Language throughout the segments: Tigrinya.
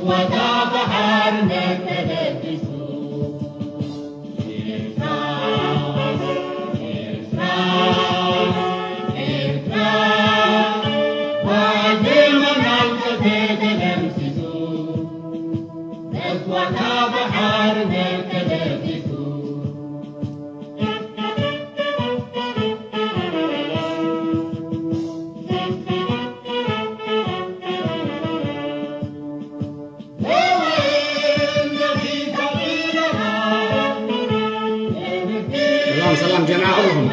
ዋጋ ብሓርነት ተደቂሱ። ኤርትራ፣ ኤርትራ፣ ኤርትራ፣ ባድመ ናብ ተደምሲሱ። መስዋእታ ብሓርነት ተደቂሱ። ሰላም ሰላም ጀማዓ ኩልኹም።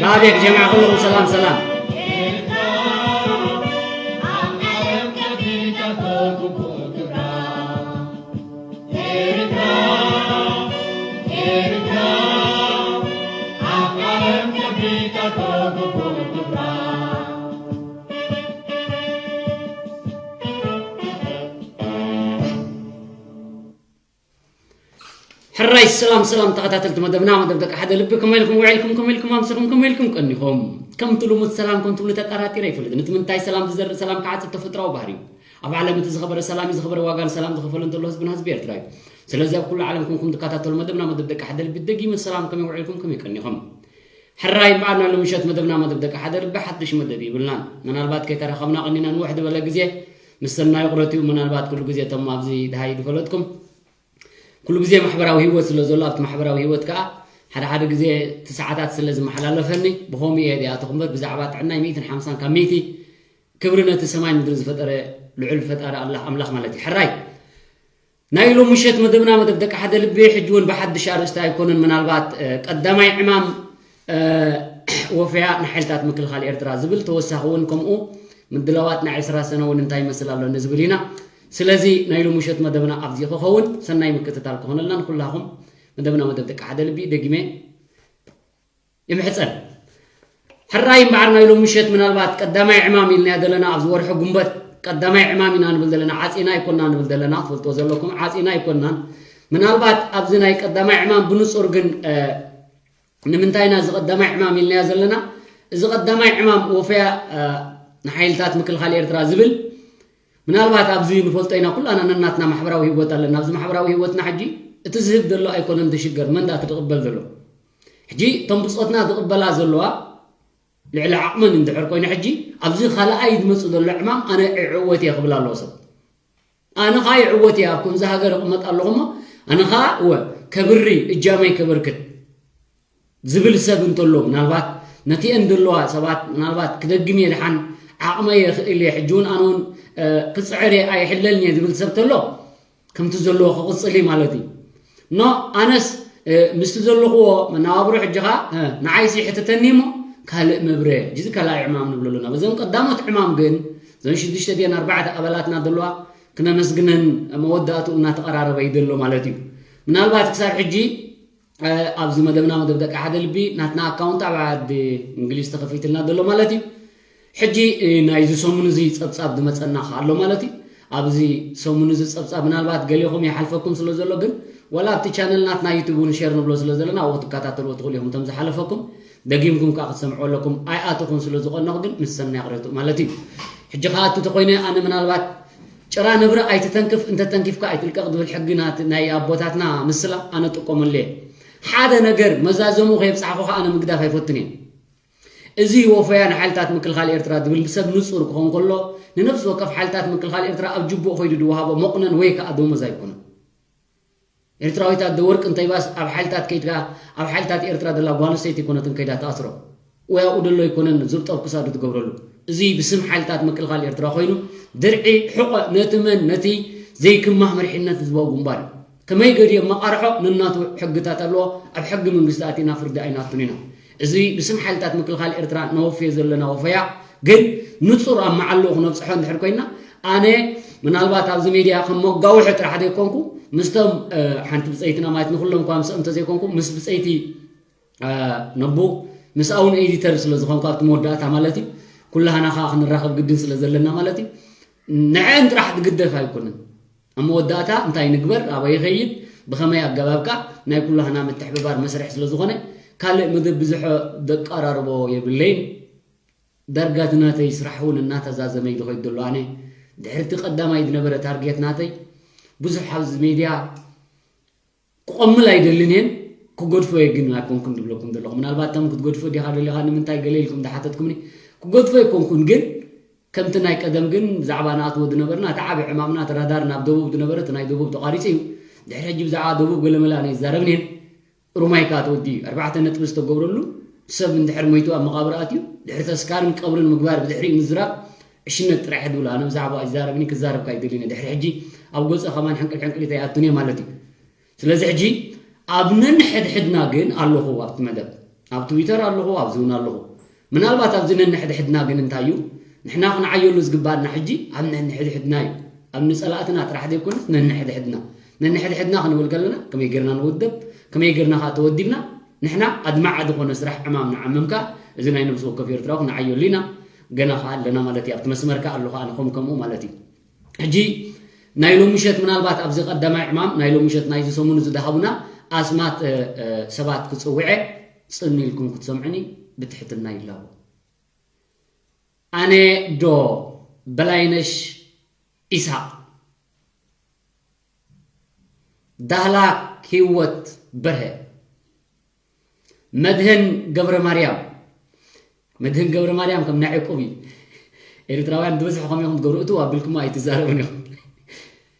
ላቤክ ጀማዓ ኩልኹም ሰላም ሰላም። ሕራይ ሰላም ሰላም ተኸታተልቲ መደብና፣ መደብ ደቂ ሓደ ልቢ፣ ከመይ ኢልኩም ውዒልኩም፣ ከመይ ኢልኩም ኣምሲኹም፣ ከመይ ኢልኩም ቀኒኹም? ከምቲ ልሙድ ሰላም ከም ትብሉ ተጠራጢረ ኣይፈልጥን። እቲ ምንታይ ሰላም ዝዘርእ ሰላም ክዓጽድ ተፈጥሮኣዊ ባህሪ እዩ። ኣብ ዓለም እቲ ዝኸበረ ሰላም እዩ፣ ዝኸበረ ዋጋ ንሰላም ዝኸፈለ እንተሎ ህዝብና ህዝቢ ኤርትራ እዩ። ስለዚ ኣብ ኩሉ ዓለም ኮንኩም ትከታተሉ መደብና፣ መደብ ደቂ ሓደ ልቢ፣ ደጊመ ሰላም፣ ከመይ ውዒልኩም፣ ከመይ ቀኒኹም? ሕራይ እምበኣር ናይ ሎምሸት መደብና፣ መደብ ደቂ ሓደ ልቢ፣ ሓድሽ መደብ ይብልናን። ምናልባት ከይተራኸብና ቀኒና ንውሕ ዝበለ ግዜ፣ ምስ ሰናይ ይቕረት እዩ። ምናልባት ኩሉ ግዜ እቶም ኣብዚ ድሃይ ዝፈለጥኩም ኩሉ ግዜ ማሕበራዊ ህይወት ስለ ዘሎ፣ ኣብቲ ማሕበራዊ ህይወት ከኣ ሓደ ሓደ ግዜ እቲ ሰዓታት ስለ ዝመሓላለፈኒ ብኸምኡ እየ እዚኣተኹም እምበር፣ ብዛዕባ ጥዕናይ ሚእትን ሓምሳን ካብ ሚእቲ። ክብሪ ነቲ ሰማይ ምድሪ ዝፈጠረ ልዑል ፈጣሪ ኣላህ ኣምላኽ ማለት እዩ። ሕራይ ናይ ሎሚ ምሸት መደብና፣ መደብ ደቂ ሓደ ልቢ፣ ሕጂ እውን ብሓድሽ ኣርእስቲ ኣይኮነን። ምናልባት እ፣ ቀዳማይ ዕማም እ፣ ወፈያ ንሓይልታት ምክልኻል ኤርትራ ዝብል፣ ተወሳኺ እውን ከምኡ ምድላዋት ናይ ዕስራ ሰነ እውን እንታይ ይመስል ኣሎ ንዝብል ኢና። ስለዚ ናይ ሎሚ ምሸት መደብና ኣብዚ ክኸውን፣ ሰናይ ምክትታል ክኾነልና ንኩላኹም መደብና፣ መደብ ደቂ ሓደ ልቢ፣ ደጊመ ይምሕጸን። ሕራይ እምበኣር ናይ ሎሚ ምሸት ምናልባት ቀዳማይ ዕማም ኢልናዮ ዘለና፣ ኣብዚ ወርሒ ጉንበት ቀዳማይ ዕማም ኢና ንብል ዘለና። ዓጺና ኣይኮና ንብል ዘለና፣ ትፈልጥዎ ዘለኩም፣ ዓጺና ኣይኮናን። ምናልባት ኣብዚ ናይ ቀዳማይ ዕማም ብንጹር ግን እ፣ ንምንታይ ኢና እዚ ቀዳማይ ዕማም ኢልናዮ ዘለና? እዚ ቀዳማይ ዕማም ወፈያ እ፣ ንሓይልታት ምክልኻል ኤርትራ ዝብል፣ ምናልባት ኣብዚ ንፈልጦ ኢና፣ ኩላና ነናትና ማሕበራዊ ህይወት ኣለና። ኣብዚ ማሕበራዊ ህይወትና ሕጂ እቲ ዝህብ ዘሎ ኣይኮነን ዝሽገር፣ መን ደኣ እቲ ዝቕበል ዘሎ? ሕጂ እቶም ብጾትና ዝቕበላ ዘለዋ ልዕሊ ዓቕመን እንድሕር ኮይኑ፣ ሕጂ ኣብዚ ካልኣይ ዝመጽእ ዘሎ ዕማም ኣነ እዕወት እየ ክብል ኣለዎ ሰብ። ኣነ ኸኣ ይዕወት እየ፣ ኣብ ከምዚ ሃገር እቕመጥ ኣለኹ እሞ፣ ኣነ ኸኣ እወ ከብሪ እጃመይ ከበርክት ዝብል ሰብ እንተሎ፣ ምናልባት ነቲአን ዘለዋ ሰባት፣ ምናልባት ክደግም እየ፣ ደሓን ዓቕመይ የኽእል እየ፣ ሕጂ እውን ኣነ እውን እ፣ ክጽዕር እየ፣ ኣይሕለልን እየ ዝብል ሰብ ተሎ፣ ከምቲ ዘለዎ ክቕጽል እዩ ማለት እዩ። ኖ፣ ኣነስ እ፣ ምስቲ ዘለኽዎ መነባብሮ ሕጂ ኸኣ እ፣ ንዓይሲ ይሕትተኒ እሞ፣ ካልእ መብርሂ፣ ሕጂ እዚ ካልኣይ ዕማም ንብሎ ኣለና። በዘን ቀዳሞት ዕማም ግን፣ እዘን ሽዱሽተ ድየን ኣርባዕተ ኣባላትና ዘለዋ፣ ክነመስግነን መወዳእትኡ እናተቐራረበ እዩ ዘሎ ማለት እዩ። ምናልባት ክሳብ ሕጂ እ፣ ኣብዚ መደብና፣ መደብ ደቂ ሓደ ልቢ፣ ናትና ኣካውንት ኣብ ዓዲ እንግሊዝ ተኸፊትልና ዘሎ ማለት እዩ። ሕጂ እ፣ ናይዚ ሰሙን እዚ ጸብጻብ ዝመጸና ከኣ ኣሎ ማለት እዩ። ኣብዚ ሰሙን እዚ ጸብጻብ ምናልባት ገሊኹም ይሓልፈኩም ስለ ዘሎ፣ ግን ዋላ ኣብቲ ቻነል ናትና ዩቱብ እውን ሼር ንብሎ ስለ ዘለና፣ ኣብኡ ክትከታተልዎ ትኽእሉ ኢኹም። እቶም ዝሓለፈኩም ደጊምኩም ከኣ ክትሰምዕዎ ኣለኩም። ኣይኣተኹን ስለ ዝቐነኹ ግን ምስ ሰናይ ይቕረቱ ማለት እዩ። ሕጂ ከኣ እቲ ተኾይነ ኣነ ምናልባት ጭራ ነብሪ ኣይትተንክፍ፣ እንተተንኪፍካ ኣይትልቀቕ ዝብል ሕጊ ናት-፣ ናይ ኣቦታትና ምስላ ኣነ ጥቀመሉ እየ። ሓደ ነገር መዛዘሙ ከየብጻሕኹ ከኣ ኣነ ምግዳፍ ኣይፈቱን እየ። እዚ ወፈያ ንሓይልታት ምክልኻል ኤርትራ ዝብል ብሰብ ንጹር ክኾን ከሎ፣ ንነፍሲ ወከፍ ሓይልታት ምክልኻል ኤርትራ ኣብ ጅቡእ ከይዱ ዝወሃቦ መቑነን ወይ ከኣ ደሞዝ ኣይኮነን። ኤርትራዊት ኣደ ወርቂ እንተይባስ ኣብ ሓይልታት ከይድካ፣ ኣብ ሓይልታት ኤርትራ ዘላ ጓል ኣንስተይቲ ኣይኮነትን ከይዳ ትኣስሮ። ወይ ኣብኡ ዘሎ ኣይኮነን ዝብጠብ ክሳዱ ትገብረሉ። እዚ ብስም ሓይልታት ምክልኻል ኤርትራ ኮይኑ፣ ድርዒ፣ ሕቖ፣ ነቲ መን፣ ነቲ ዘይክማህ መሪሕነት ህዝባዊ ግንባር እዩ። ከመይ ገዲኦም መቓርሖ ነናቱ ሕግታት ኣለዎ። ኣብ ሕጊ መንግስቲ ኣቲና ፍርዲ ኣይናቱን ኢና። እዚ ብስም ሓይልታት ምክልኻል ኤርትራ ነወፍዮ ዘለና ወፈያ ግን ንጹር ኣብ መዓልኡ ክነብጽሖ እንድሕር ኮይና፣ ኣነ ምናልባት ኣብዚ ሜድያ ከም መጋውሒ ጥራሕ ዘይኮንኩ፣ ምስቶም ሓንቲ ብጸይትና ማለት ንኩሎም እኳ ምስኦም እንተዘይኮንኩ፣ ምስ ብጸይቲ ነቡ፣ ምስ ኣውን ኤዲተር ስለ ዝኾንኩ ኣብቲ መወዳእታ ማለት እዩ፣ ኩላህና ከዓ ክንራኸብ ግድን ስለ ዘለና ማለት እዩ። ንዐን ጥራሕ ዝግደፍ ኣይኮነን። ኣብ መወዳእታ እንታይ ንግበር፣ ኣበይ ይኸይድ፣ ብኸመይ ኣገባብካ ናይ ኩላህና ምትሕብባር መስርሕ ስለ ዝኾነ፣ ካልእ ምድብ ብዙሕ ደቃራርቦ የብለይን። ዳርጋ እቲ ናተይ ስራሕ እውን እናተዛዘመ እዩ ዝኸይድ ዘሎ። ኣነ ድሕርቲ ቀዳማይ ዝነበረ ታርጌት ናተይ ብዙሕ ኣብዚ ሜድያ ክቆምል ኣይደልን እየን። ክገድፎ እየ ግን ኣይኮንኩን ዝብለኩም ዘለኹ። ምናልባት እቶም ክትገድፎ ዲኻ ደሊኻ ንምንታይ ገለ ኢልኩም ዝሓተትኩምኒ፣ ክገድፎ ኣይኮንኩን። ግን ከምቲ ናይ ቀደም ግን ብዛዕባ ንኣትዎ ዝነበርና እቲ ዓቢ ዕማምና እቲ ራዳር ናብ ደቡብ ዝነበረ እቲ ናይ ደቡብ ተቋሪጹ እዩ። ድሕሪ ሕጂ ብዛዕባ ደቡብ ገለመለ ኣነ ይዛረብን እየን። ሩማይ ከኣ ተወዲኡ እዩ። ኣርባዕተ ነጥቢ ዝተገብረሉ ሰብ እንድሕር ሞይቱ ኣብ መቓብር ኣትዩ ድሕሪ ተስካርን ቀብርን ምግባር ብድሕሪኡ ምዝራብ ዕሽነት ጥራሕ እየ ዝብሎ። ኣነ ብዛዕባ ይዛረብኒ ክዛረብ ከኣ ኣይደልን እየ። ድሕሪ ሕጂ ኣብ ገጸ ከማን ሕንቅል ሕንቅሊት ኣይኣቱን እየ ማለት እዩ። ስለዚ ሕጂ ኣብ ነንሕድሕድና ግን ኣለኹ ኣብቲ መደብ። ኣብ ትዊተር ኣለኹ፣ ኣብዚ እውን ኣለኹ። ምናልባት ኣብዚ ነንሕድሕድና ግን እንታይ እዩ ንሕና ክንዓየሉ ዝግባኣና ሕጂ ኣብ ነንሕድሕድና እዩ። ኣብ ንጸላእትና ጥራሕ ዘይኮነስ ነንሕድሕድና። ነንሕድሕድና ክንብል ከለና ከመይ ጌርና ንውደብ፣ ከመይ ጌርና ከኣ ተወዲብና ንሕና ኣድማዒ ዝኾነ ስራሕ ዕማም ንዓምም ከኣ እዚ ናይ ነብሲ ወከፍ ኤርትራዊ ክንዓየሉ ኢና። ገና ከኣ ኣለና ማለት እዩ። ኣብቲ መስመር ከኣ ኣለኹ ኣነ ከም ከምኡ ማለት እዩ። ሕጂ ናይ ሎምሸት ምናልባት ኣብዚ ቀዳማይ ዕማም ናይ ሎምሸት ናይዚ ሰሙን እዚ ዝሃቡና ኣስማት ሰባት ክጽውዐ ጽን ኢልኩም ክትሰምዑኒ ብትሕትና ይላቦ። ኣነ ዶ በላይነሽ ኢሳቕ፣ ዳህላክ ህይወት በርሀ፣ መድህን ገብረ ማርያም። መድህን ገብረ ማርያም ከም ናይ ዕቁብ እዩ። ኤርትራውያን ዝበዝሕ ከምኡ ኢኹም ትገብሩ፣ እትው ኣቢልኩም ኣይትዛረቡን ኢኹም።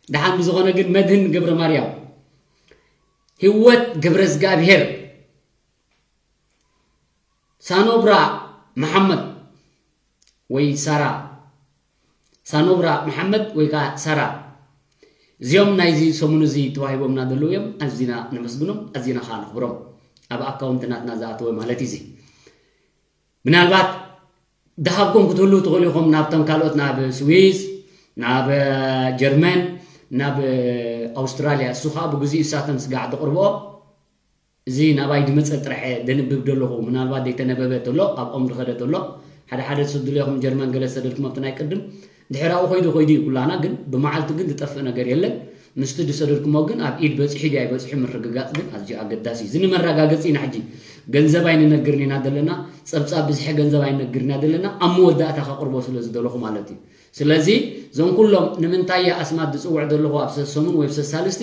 ደሓን ብዝኾነ ግን መድህን ገብረ ማርያም፣ ህይወት ገብረ እግዚኣብሔር፣ ሳኖብራ መሓመድ ወይ ሳራ፣ ሳኖብራ መሓመድ ወይ ከዓ ሳራ፣ እዚኦም ናይዚ ሰሙን እዚ ተዋሂቦምና ዘለዉ እዮም። ኣዚና ነመስግኖም፣ ኣዚና ከዓ ነኽብሮም። ኣብ ኣካውንት ናትና ዝኣተወ ማለት እዩ። እዚ ምናልባት ድሃብኩም ክትህሉ ትኽእሉ ኢኹም ናብቶም ካልኦት፣ ናብ ስዊስ፣ ናብ ጀርመን፣ ናብ ኣውስትራልያ። እሱ ከዓ ብግዚኡ እሳቶም ስጋዕ ተቕርብኦ። እዚ ናባይ ድመጸ ጥራሕ ደንብብ ደለኹ፣ ምናልባት ዘይተነበበ ተሎ ኣብኦም ድኸደ ተሎ ሓደ ሓደ ትሰድሉ ኢኹም። ጀርመን ገለ ዝሰደድኩም ኣብቲ ናይ ቅድም ድሕራኡ ኮይዱ ኮይዱ እዩ ኩላና። ግን ብመዓልቱ ግን ዝጠፍእ ነገር የለን። ምስቲ ዝሰደድኩሞ ግን ኣብ ኢድ በጺሑ ድዩ ኣይበጺሑ ምርግጋጽ ግን ኣዝዩ ኣገዳሲ እዩ። እዚ ንመረጋገጺ ኢና። ሕጂ ገንዘብ ኣይንነግርን ኢና ዘለና፣ ጸብጻብ ብዝሒ ገንዘብ ኣይንነግርን ኢና ዘለና፣ ኣብ መወዳእታ ከቕርቦ ስለ ዝደለኹ ማለት እዩ። ስለዚ እዞም ኩሎም ንምንታይ እየ ኣስማት ዝጽውዕ ዘለኹ ኣብ ሰሰሙን ወይ ሰሳልስቲ፣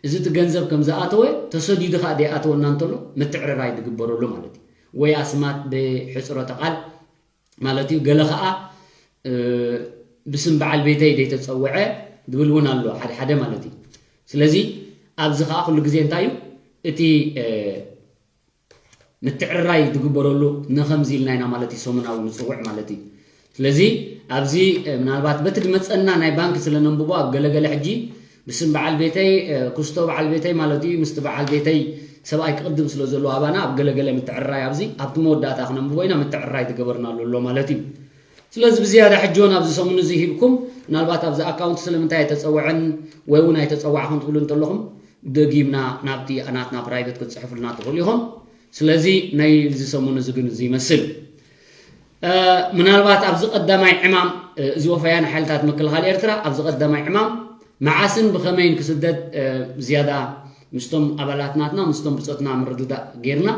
እዚ እቲ ገንዘብ ከም ዝኣተወ ተሰዲዱ ከዓ ዘይኣተወና እንተሎ ምትዕርራይ ዝግበረሉ ማለት እዩ። ወይ ኣስማት ብሕፅሮተ ቃል ማለት እዩ። ገለ ከዓ ብስም በዓል ቤተይ ዘይተፀውዐ ዝብል እውን ኣሎ ሓደ ሓደ ማለት እዩ። ስለዚ ኣብዚ ከዓ ኩሉ ግዜ እንታይ እዩ እቲ ምትዕርራይ ዝግበረሉ ንኸምዚ ኢልና ኢና ማለት እዩ፣ ሰሙናዊ ንፅውዕ ማለት እዩ። ስለዚ ኣብዚ ምናልባት በቲ ዝመፀና ናይ ባንክ ስለ ነንብቦ ኣብ ገለገለ ሕጂ ብስም በዓል ቤተይ ክስቶ በዓል ቤተይ ማለት እዩ ምስቲ በዓል ቤተይ ሰብኣይ ክቕድም ስለ ዘለዎ ኣባና ኣብ ገለገለ ምትዕርራይ ኣብዚ ኣብቲ መወዳእታ ክነንብቦ ኢና ምትዕርራይ ዝገበርናሉ ኣሎ ማለት እዩ። ስለዚ ብዝያዳ ሕጂ እውን ኣብዚ ሰሙን እዚ ሂብኩም ምናልባት ኣብዚ ኣካውንት ስለምንታይ ኣይተፀወዐን ወይ እውን ኣይተፀዋዕኹም ትብሉ እንተለኹም ደጊምና ናብቲ ናትና ፕራይቬት ክትፅሕፉልና ትኽእሉ ኢኹም። ስለዚ ናይ እዚ ሰሙን እዚ ግን እዚ ይመስል። ምናልባት ኣብዚ ቀዳማይ ዕማም እዚ ወፈያ ንሓይልታት ምክልኻል ኤርትራ ኣብዚ ቀዳማይ ዕማም መዓስን ብኸመይን ክስደድ ዝያዳ ምስቶም ኣባላት ናትና ምስቶም ብፆትና ምርድዳእ ጌርና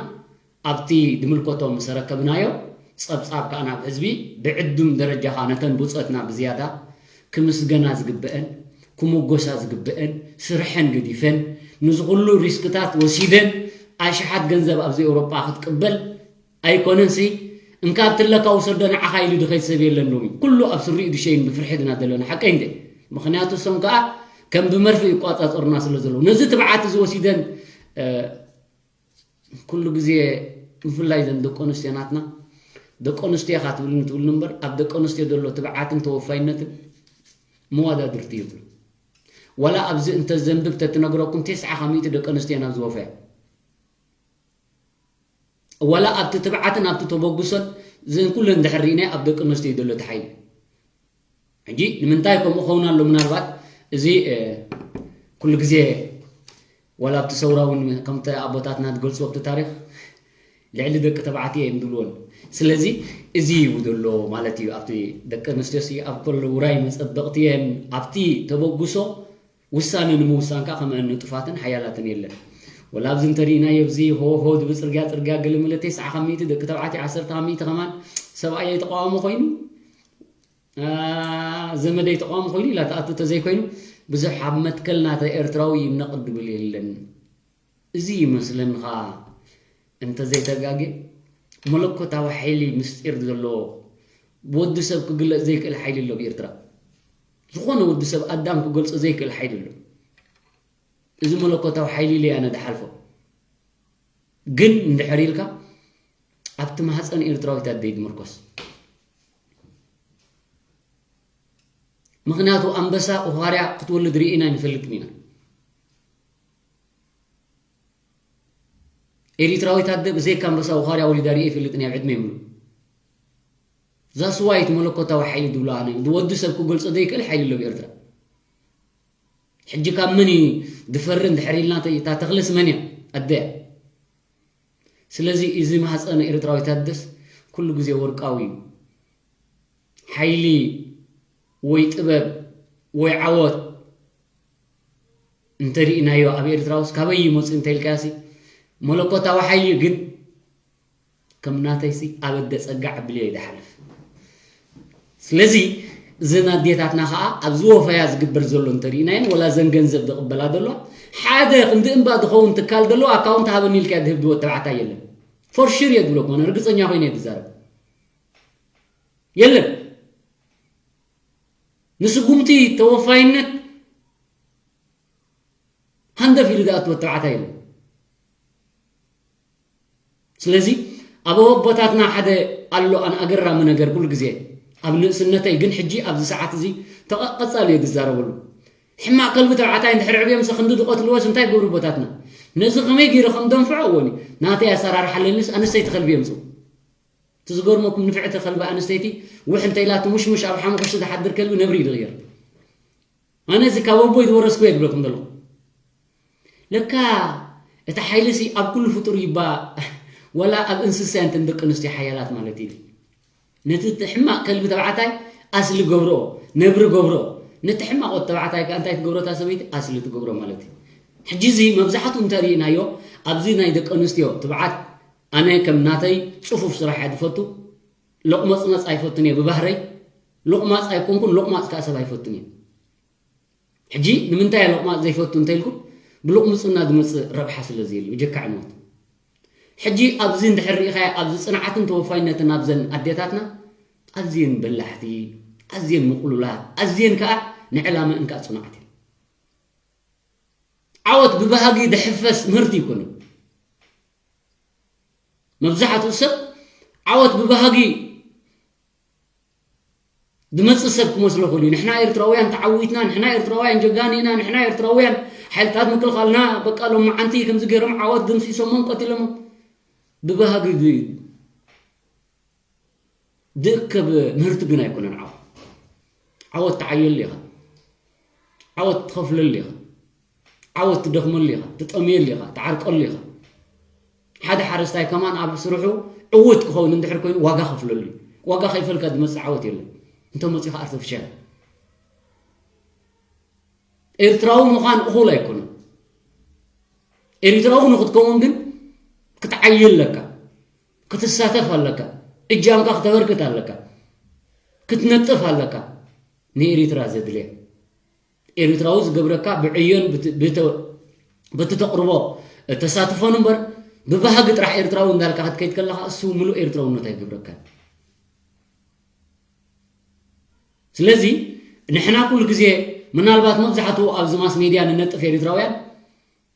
ኣብቲ ድምልከቶም ምስ ኣረከብናዮ ጸብጻብ ከኣ ናብ ህዝቢ ብዕዱም ደረጃ ከኣ ነተን ብጾትና ብዝያዳ ክምስገና ዝግበአን ክምጎሳ ዝግበአን ስርሐን ገዲፈን ንዚ ኩሉ ሪስክታት ወሲደን ኣሽሓት ገንዘብ ኣብዚ ኤውሮጳ ክትቅበል ኣይኮነንሲ እንካብ ትለካ ውሰዶ ንዓኻ ኢሉ ድኸይድ ሰብ የለን ሎሚ ኩሉ ኣብ ስሪኡ ድሸይን ብፍርሒ ድና ዘለና ሓቀይ እንደ ምኽንያቱ እሶም ከኣ ከም ብመርፍእ ይቋጻጸሩና ስለ ዘለዉ ነዚ ትብዓት እዚ ወሲደን ኩሉ ግዜ ብፍላይ ዘን ደቂ ኣንስትዮ ናትና ደቂ ኣንስትዮ ኢኻ ትብልኒ ትብልኒ እምበር ኣብ ደቂ ኣንስትዮ ዘሎ ትብዓትን ተወፋይነትን መዋዳድርቲ የብሉ። ዋላ ኣብዚ እንተዘንብብ ተትነግረኩም፣ ተስዓ ካብ ሚእቲ ደቂ ኣንስትዮ ናብ ዝወፈያ። ዋላ ኣብቲ ትብዓትን ኣብቲ ተበግሶን ዝን ኩሉ እንድሕር ርኢናዮ፣ ኣብ ደቂ ኣንስትዮ እዩ ዘሎ እቲ ሓይሊ። ሕጂ ንምንታይ ከምኡ ኸውን ኣሎ? ምናልባት እዚ፣ እ፣ ኩሉ ግዜ ዋላ ኣብቲ ሰውራ እውን ከምቲ ኣቦታትና ዝገልጽዎ ኣብቲ ታሪኽ ልዕሊ ደቂ ተባዕትዮ እዮም ዝብልዎን። ስለዚ እዚ እዩ ዘሎ ማለት እዩ። ኣብቲ ደቂ ኣንስትዮሲ ኣብ ኩሉ ውራይ መጸበቕቲ እየን። ኣብቲ ተበግሶ ውሳነ ንምውሳን ከኣ ከምአን ንጡፋትን ሓያላትን የለን። ወላ ኣብዚ እንተሪእናዮ ኣብዚ ሆ ሆ ዝብል ጽርግያ ጽርግያ ገለ መለ ተስዓ ካብ ሚእቲ ደቂ ተባዕትዮ ዓሰርተ ካብ ሚእቲ ከማን ሰብኣይ ተቃዋሞ ኮይኑ፣ አ፣ ዘመደይ ተቃዋሞ ኮይኑ ኢላ ትኣቱ ተዘይኮይኑ ብዙሕ ኣብ መትከል ናተ ኤርትራዊ ይነቕድ ድብል የለን። እዚ ይመስለኒ ኸኣ እንተዘይተጋግየ መለኮታዊ ሓይሊ ምስጢር ዘለዎ ብወዲ ሰብ ክግለጽ ዘይክእል ሓይሊ ኣሎ ብኤርትራ። ዝኾነ ወዲ ሰብ ኣዳም ክገልጾ ዘይክእል ሓይሊ ኣሎ። እዚ መለኮታዊ ሓይሊ ኢለ ኣነ ዝሓልፎ። ግን እንድሕር ኢልካ ኣብቲ ማህፀን ኤርትራዊት ኣደይ ዝምርኮስ። ምኽንያቱ ኣንበሳ ኡኻርያ ክትወልድ ርኢና ኣይንፈልጥን ኢና። ኤሪትራዊት ኣደ ብዘይካ ኣንበሳ ኡኻርያ ወሊዳ ርኢየ ኣይፈልጥን እየ ኣብ ዕድመይ ሙሉእ። ዛስዋይ እቲ መለኮታዊ ሓይሊ ዝብሎ ኣነ፣ ወዲ ሰብ ክገልጾ ዘይክእል ሓይሊ ኣሎ ብኤርትራ። ሕጂ ካብ መን እዩ ዝፈሪ እንድሕር ኢልና፣ እታ ተኽልስ መን እያ? ኣደ እያ። ስለዚ እዚ ማህፀን ኤርትራዊት ኣደስ ኩሉ ግዜ ወርቃዊ እዩ። ሓይሊ ወይ ጥበብ ወይ ዓወት እንተሪእናዮ ኣብ ኤርትራ ውስጥ ካበይ ይመጽእ እንተኢልካሲ፣ መለኮታዊ ሓይሊ ግን ከም ናተይሲ ኣብ ኣደ ጸጋ ዕብልዮ እዩ ዝሓልፍ። ስለዚ እዘን ኣዴታትና ኸኣ ኣብ ዝወፈያ ዝግበር ዘሎ እንተሪእናየን፣ ወላ ዘን ገንዘብ ዝቕበላ ዘለዋ፣ ሓደ ክንዲ እምባ ዝኸውን ትካል ዘለዎ ኣካውንት ሃበኒ ኢልካ ድህብ ድወት ተባዕታይ የለን። ፎር ሹር እየ ዝብለኩም፣ ኣነ ርግጸኛ ኮይነ እየ ዝዛረብ። የለን። ንስጉምቲ ተወፋይነት ሃንደፍ ኢሉ ዝኣትወ ተባዕታይ የለን። ስለዚ ኣብ ኣቦታትና ሓደ ኣሎ ኣን ኣገራሚ ነገር ኩሉ ግዜ ኣብ ንእስነተይ ግን ሕጂ ኣብዚ ሰዓት እዚ ተቐ-፣ ቀጻሊ እየ ዝዛረበሉ። ሕማቕ ከልቢ ተባዕታይ እንድሕር ዕብዮምስ ክንዲ ዝቐትልዎስ እንታይ ይገብሩ ኣቦታትና? ነዚ ከመይ ገይረ ከም ደንፍዖ እወኒ ናተይ ኣሰራርሓ ኣለኒስ ኣንስተይቲ ከልቢ የምጽኡ። እቲ ዝገርመኩም ንፍዕቲ ከልቢ ኣንስተይቲ ውሕ እንተ ኢላ ትሙሽሙሽ ኣብ ሓሙኽሽቲ ዝሓድር ከልቢ ነብሪ እዩ ዝቕየር። ኣነ እዚ ካብ ኣቦይ ዝወረስኩ እየ ዝብለኩም ዘለኹ። ለካ እቲ ሓይሊ ሲ ኣብ ኩሉ ፍጡር ይባ ወላ ኣብ እንስሳ እንተን ደቂ ኣንስትዮ ሓያላት ማለት እዩ። ነቲ እቲ ሕማቕ ከልቢ ተባዕታይ ኣስሊ ገብሮ፣ ነብሪ ገብሮ። ነቲ ሕማቕ ወዲ ተባዕታይ ከኣ እንታይ ትገብሮ እታ ሰበይቲ? ኣስሊ ትገብሮ ማለት እዩ። ሕጂ እዚ መብዛሕትኡ እንተሪእናዮ ኣብዚ ናይ ደቂ ኣንስትዮ ትብዓት ኣነ ከም ናተይ ጽፉፍ ስራሕ እየ ዝፈቱ። ሎቕመጽመጽ ኣይፈቱን እየ ብባህረይ። ሎቕማጽ ኣይኮንኩን፣ ሎቕማጽ ከኣ ሰብ ኣይፈቱን እየ። ሕጂ ንምንታይ እየ ሎቕማጽ ዘይፈቱ እንተኢልኩም፣ ብሎቕምጽና ዝመጽእ ረብሓ ስለ ዘየለ፣ ብጀካ ዕንወት። ሕጂ ኣብዚ እንድሕር ርኢኻዮ፣ ኣብዚ ጽንዓትን ተወፋይነትን ኣብዘን ኣዴታትና፣ ኣዝየን በላሕቲ፣ ኣዝየን ምቕሉላት፣ ኣዝየን ከኣ ንዕላመአን ከኣ ጽኑዓት እየን። ዓወት ብባህጊ ዝሕፈስ ምህርቲ ኣይኮነን። መብዛሕትኡ ሰብ ዓወት ብባህጊ ዝመጽእ ሰብ ክመስሎ ክእል እዩ። ንሕና ኤርትራውያን ተዓዊትና፣ ንሕና ኤርትራውያን ጀጋኑ ኢና፣ ንሕና ኤርትራውያን ሓይልታት ምክልኻልና በቃ ሎማዓንቲ ከምዚ ገይሮም ዓወት ደምሲሶሞም ቀቲሎሞም። ብባህጊ ድ-፣ ድእከብ ምህርቲ ግን ኣይኮነን ዓወት። ዓወት ትዓየሉ ኢኻ። ዓወት ትኸፍለሉ ኢኻ። ዓወት ትደኽመሉ ኢኻ፣ ትጠምየሉ ኢኻ፣ ትዓርቀሉ ኢኻ። ሓደ ሓረስታይ ከማን ኣብ ስርሑ ዕዉት ክኸውን እንድሕር ኮይኑ ዋጋ ከፍለሉ እዩ። ዋጋ ከይፈልካ ዝመጽእ ዓወት የለን። እንተ መጺኡ ኸዓ ኣርቲፊሻል። ኤርትራዊ ምዃን እኹል ኣይኮነን። ኤርትራዊ ንኽትከውን ግን ክትዓይ ኣለካ፣ ክትሳተፍ ኣለካ፣ እጃምካ ክተበርክት ኣለካ፣ ክትነጥፍ ኣለካ። ንኤርትራ ዘድልያ ኤርትራዊ ዝገብረካ ብዕዮን ብት-፣ ብተ-፣ በቲ ተቕርቦ ተሳትፎን እምበር ብባህጊ ጥራሕ ኤርትራዊ እንዳልካ ክትከይድ ከለኻ እሱ ምሉእ ኤርትራውነት ኣይገብረካን። ስለዚ ንሕና ኩሉ ግዜ ምናልባት መብዛሕትኡ ኣብዚ ማስ ሜድያ ንነጥፍ ኤርትራውያን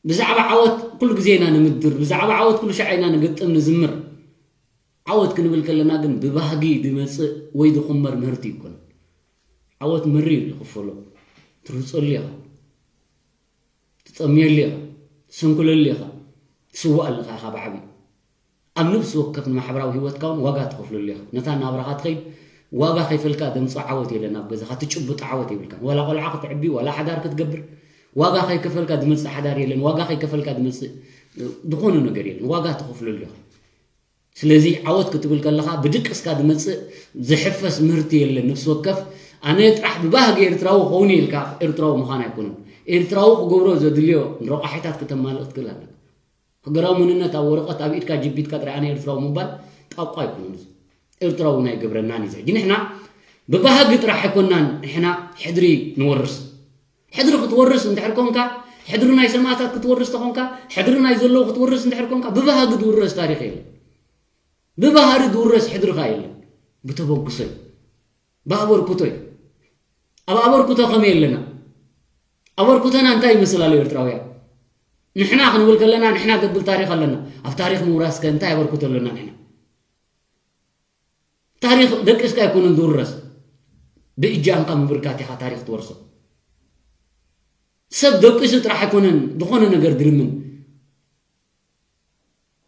ብዛዕባ ዓወት ኩሉ ግዜ ኢና ንምድር፣ ብዛዕባ ዓወት ኩሉ ሻዕ ኢና ንግጥም ንዝምር። ዓወት ክንብል ከለና ግን ብባህጊ ዝመጽእ ወይ ዝኹመር ምህርቲ ኣይኮነን። ዓወት መሪር ይኽፈሎ። ትርህጸሉ ኢኻ። ጠምየሉ ኢኻ፣ ስንኩለሉ ኢኻ፣ ስዋእ ኣለኻ ኢኻ ብዓብዩ። ኣብ ነፍሲ ወከፍ ንማሕበራዊ ህይወትካ እውን ዋጋ ትኸፍለሉ ኢኻ። ነታ ናብራኻ ትኸይድ ዋጋ ከይፈልካ ደምፅኦ ዓወት የለን። ኣብ ገዛኻ ትጭብጦ ዓወት የብልካን። ዋላ ቆልዓ ክትዕቢ፣ ዋላ ሓዳር ክትገብር ዋጋ ከይከፈልካ ዝመፅእ ሓዳር የለን። ዋጋ ከይከፈልካ ዝመፅእ ዝኾነ ነገር የለን። ዋጋ ትኸፍለሉ ኢኻ። ስለዚ ዓወት ክትብል ከለኻ ብድቅስካ ዝመፅእ ዝሕፈስ ምህርቲ የለን። ነፍሲ ወከፍ ኣነ ጥራሕ ብባህጊ ኤርትራዊ ክኸውን ኢልካ ኤርትራዊ ምዃን ኣይኮነን። ኤርትራዊ ክገብሮ ዘድልዮ ንረቋሒታት ክተማልእ ክትክእል ኣለካ። ሃገራዊ መንነት ኣብ ወረቐት ኣብ ኢድካ ጅቢትካ ጥራይ ኣነ ኤርትራዊ ምባል ጣቋ ኣይኮነን። እዚ ኤርትራዊ እውን ኣይገብረናን እዩ። ሕጂ ንሕና ብባህጊ ጥራሕ ኣይኮናን ንሕና ሕድሪ ንወርስ። ሕድሪ ክትወርስ እንድሕር ኮንካ፣ ሕድሪ ናይ ሰማእታት ክትወርስ ተኾንካ፣ ሕድሪ ናይ ዘለዉ ክትወርስ እንድሕር ኮንካ፣ ብባህጊ ዝውረስ ታሪኽ የለን። ብባህሪ ዝውረስ ሕድርኻ የለን። ብተበግሶ እዩ። ብኣበርክቶ እዩ። ኣብ ኣበርክቶ ከመይ ኣለና? ኣበርክቶና እንታይ ይመስል ኣሎ ኤርትራውያን? ንሕና ክንብል ከለና ንሕና ዘብል ታሪኽ ኣለና። ኣብ ታሪኽ ምውራስ ከ እንታይ ኣበርክቶ ኣለና ንሕና? ታሪኽ ደቂስካ ኣይኮነን ዝውረስ። ብእጃምካ ምብርካት ኢኻ ታሪኽ ትወርሶ። ሰብ ደቂሱ ጥራሕ ኣይኮነን ዝኾነ ነገር ዝልምን።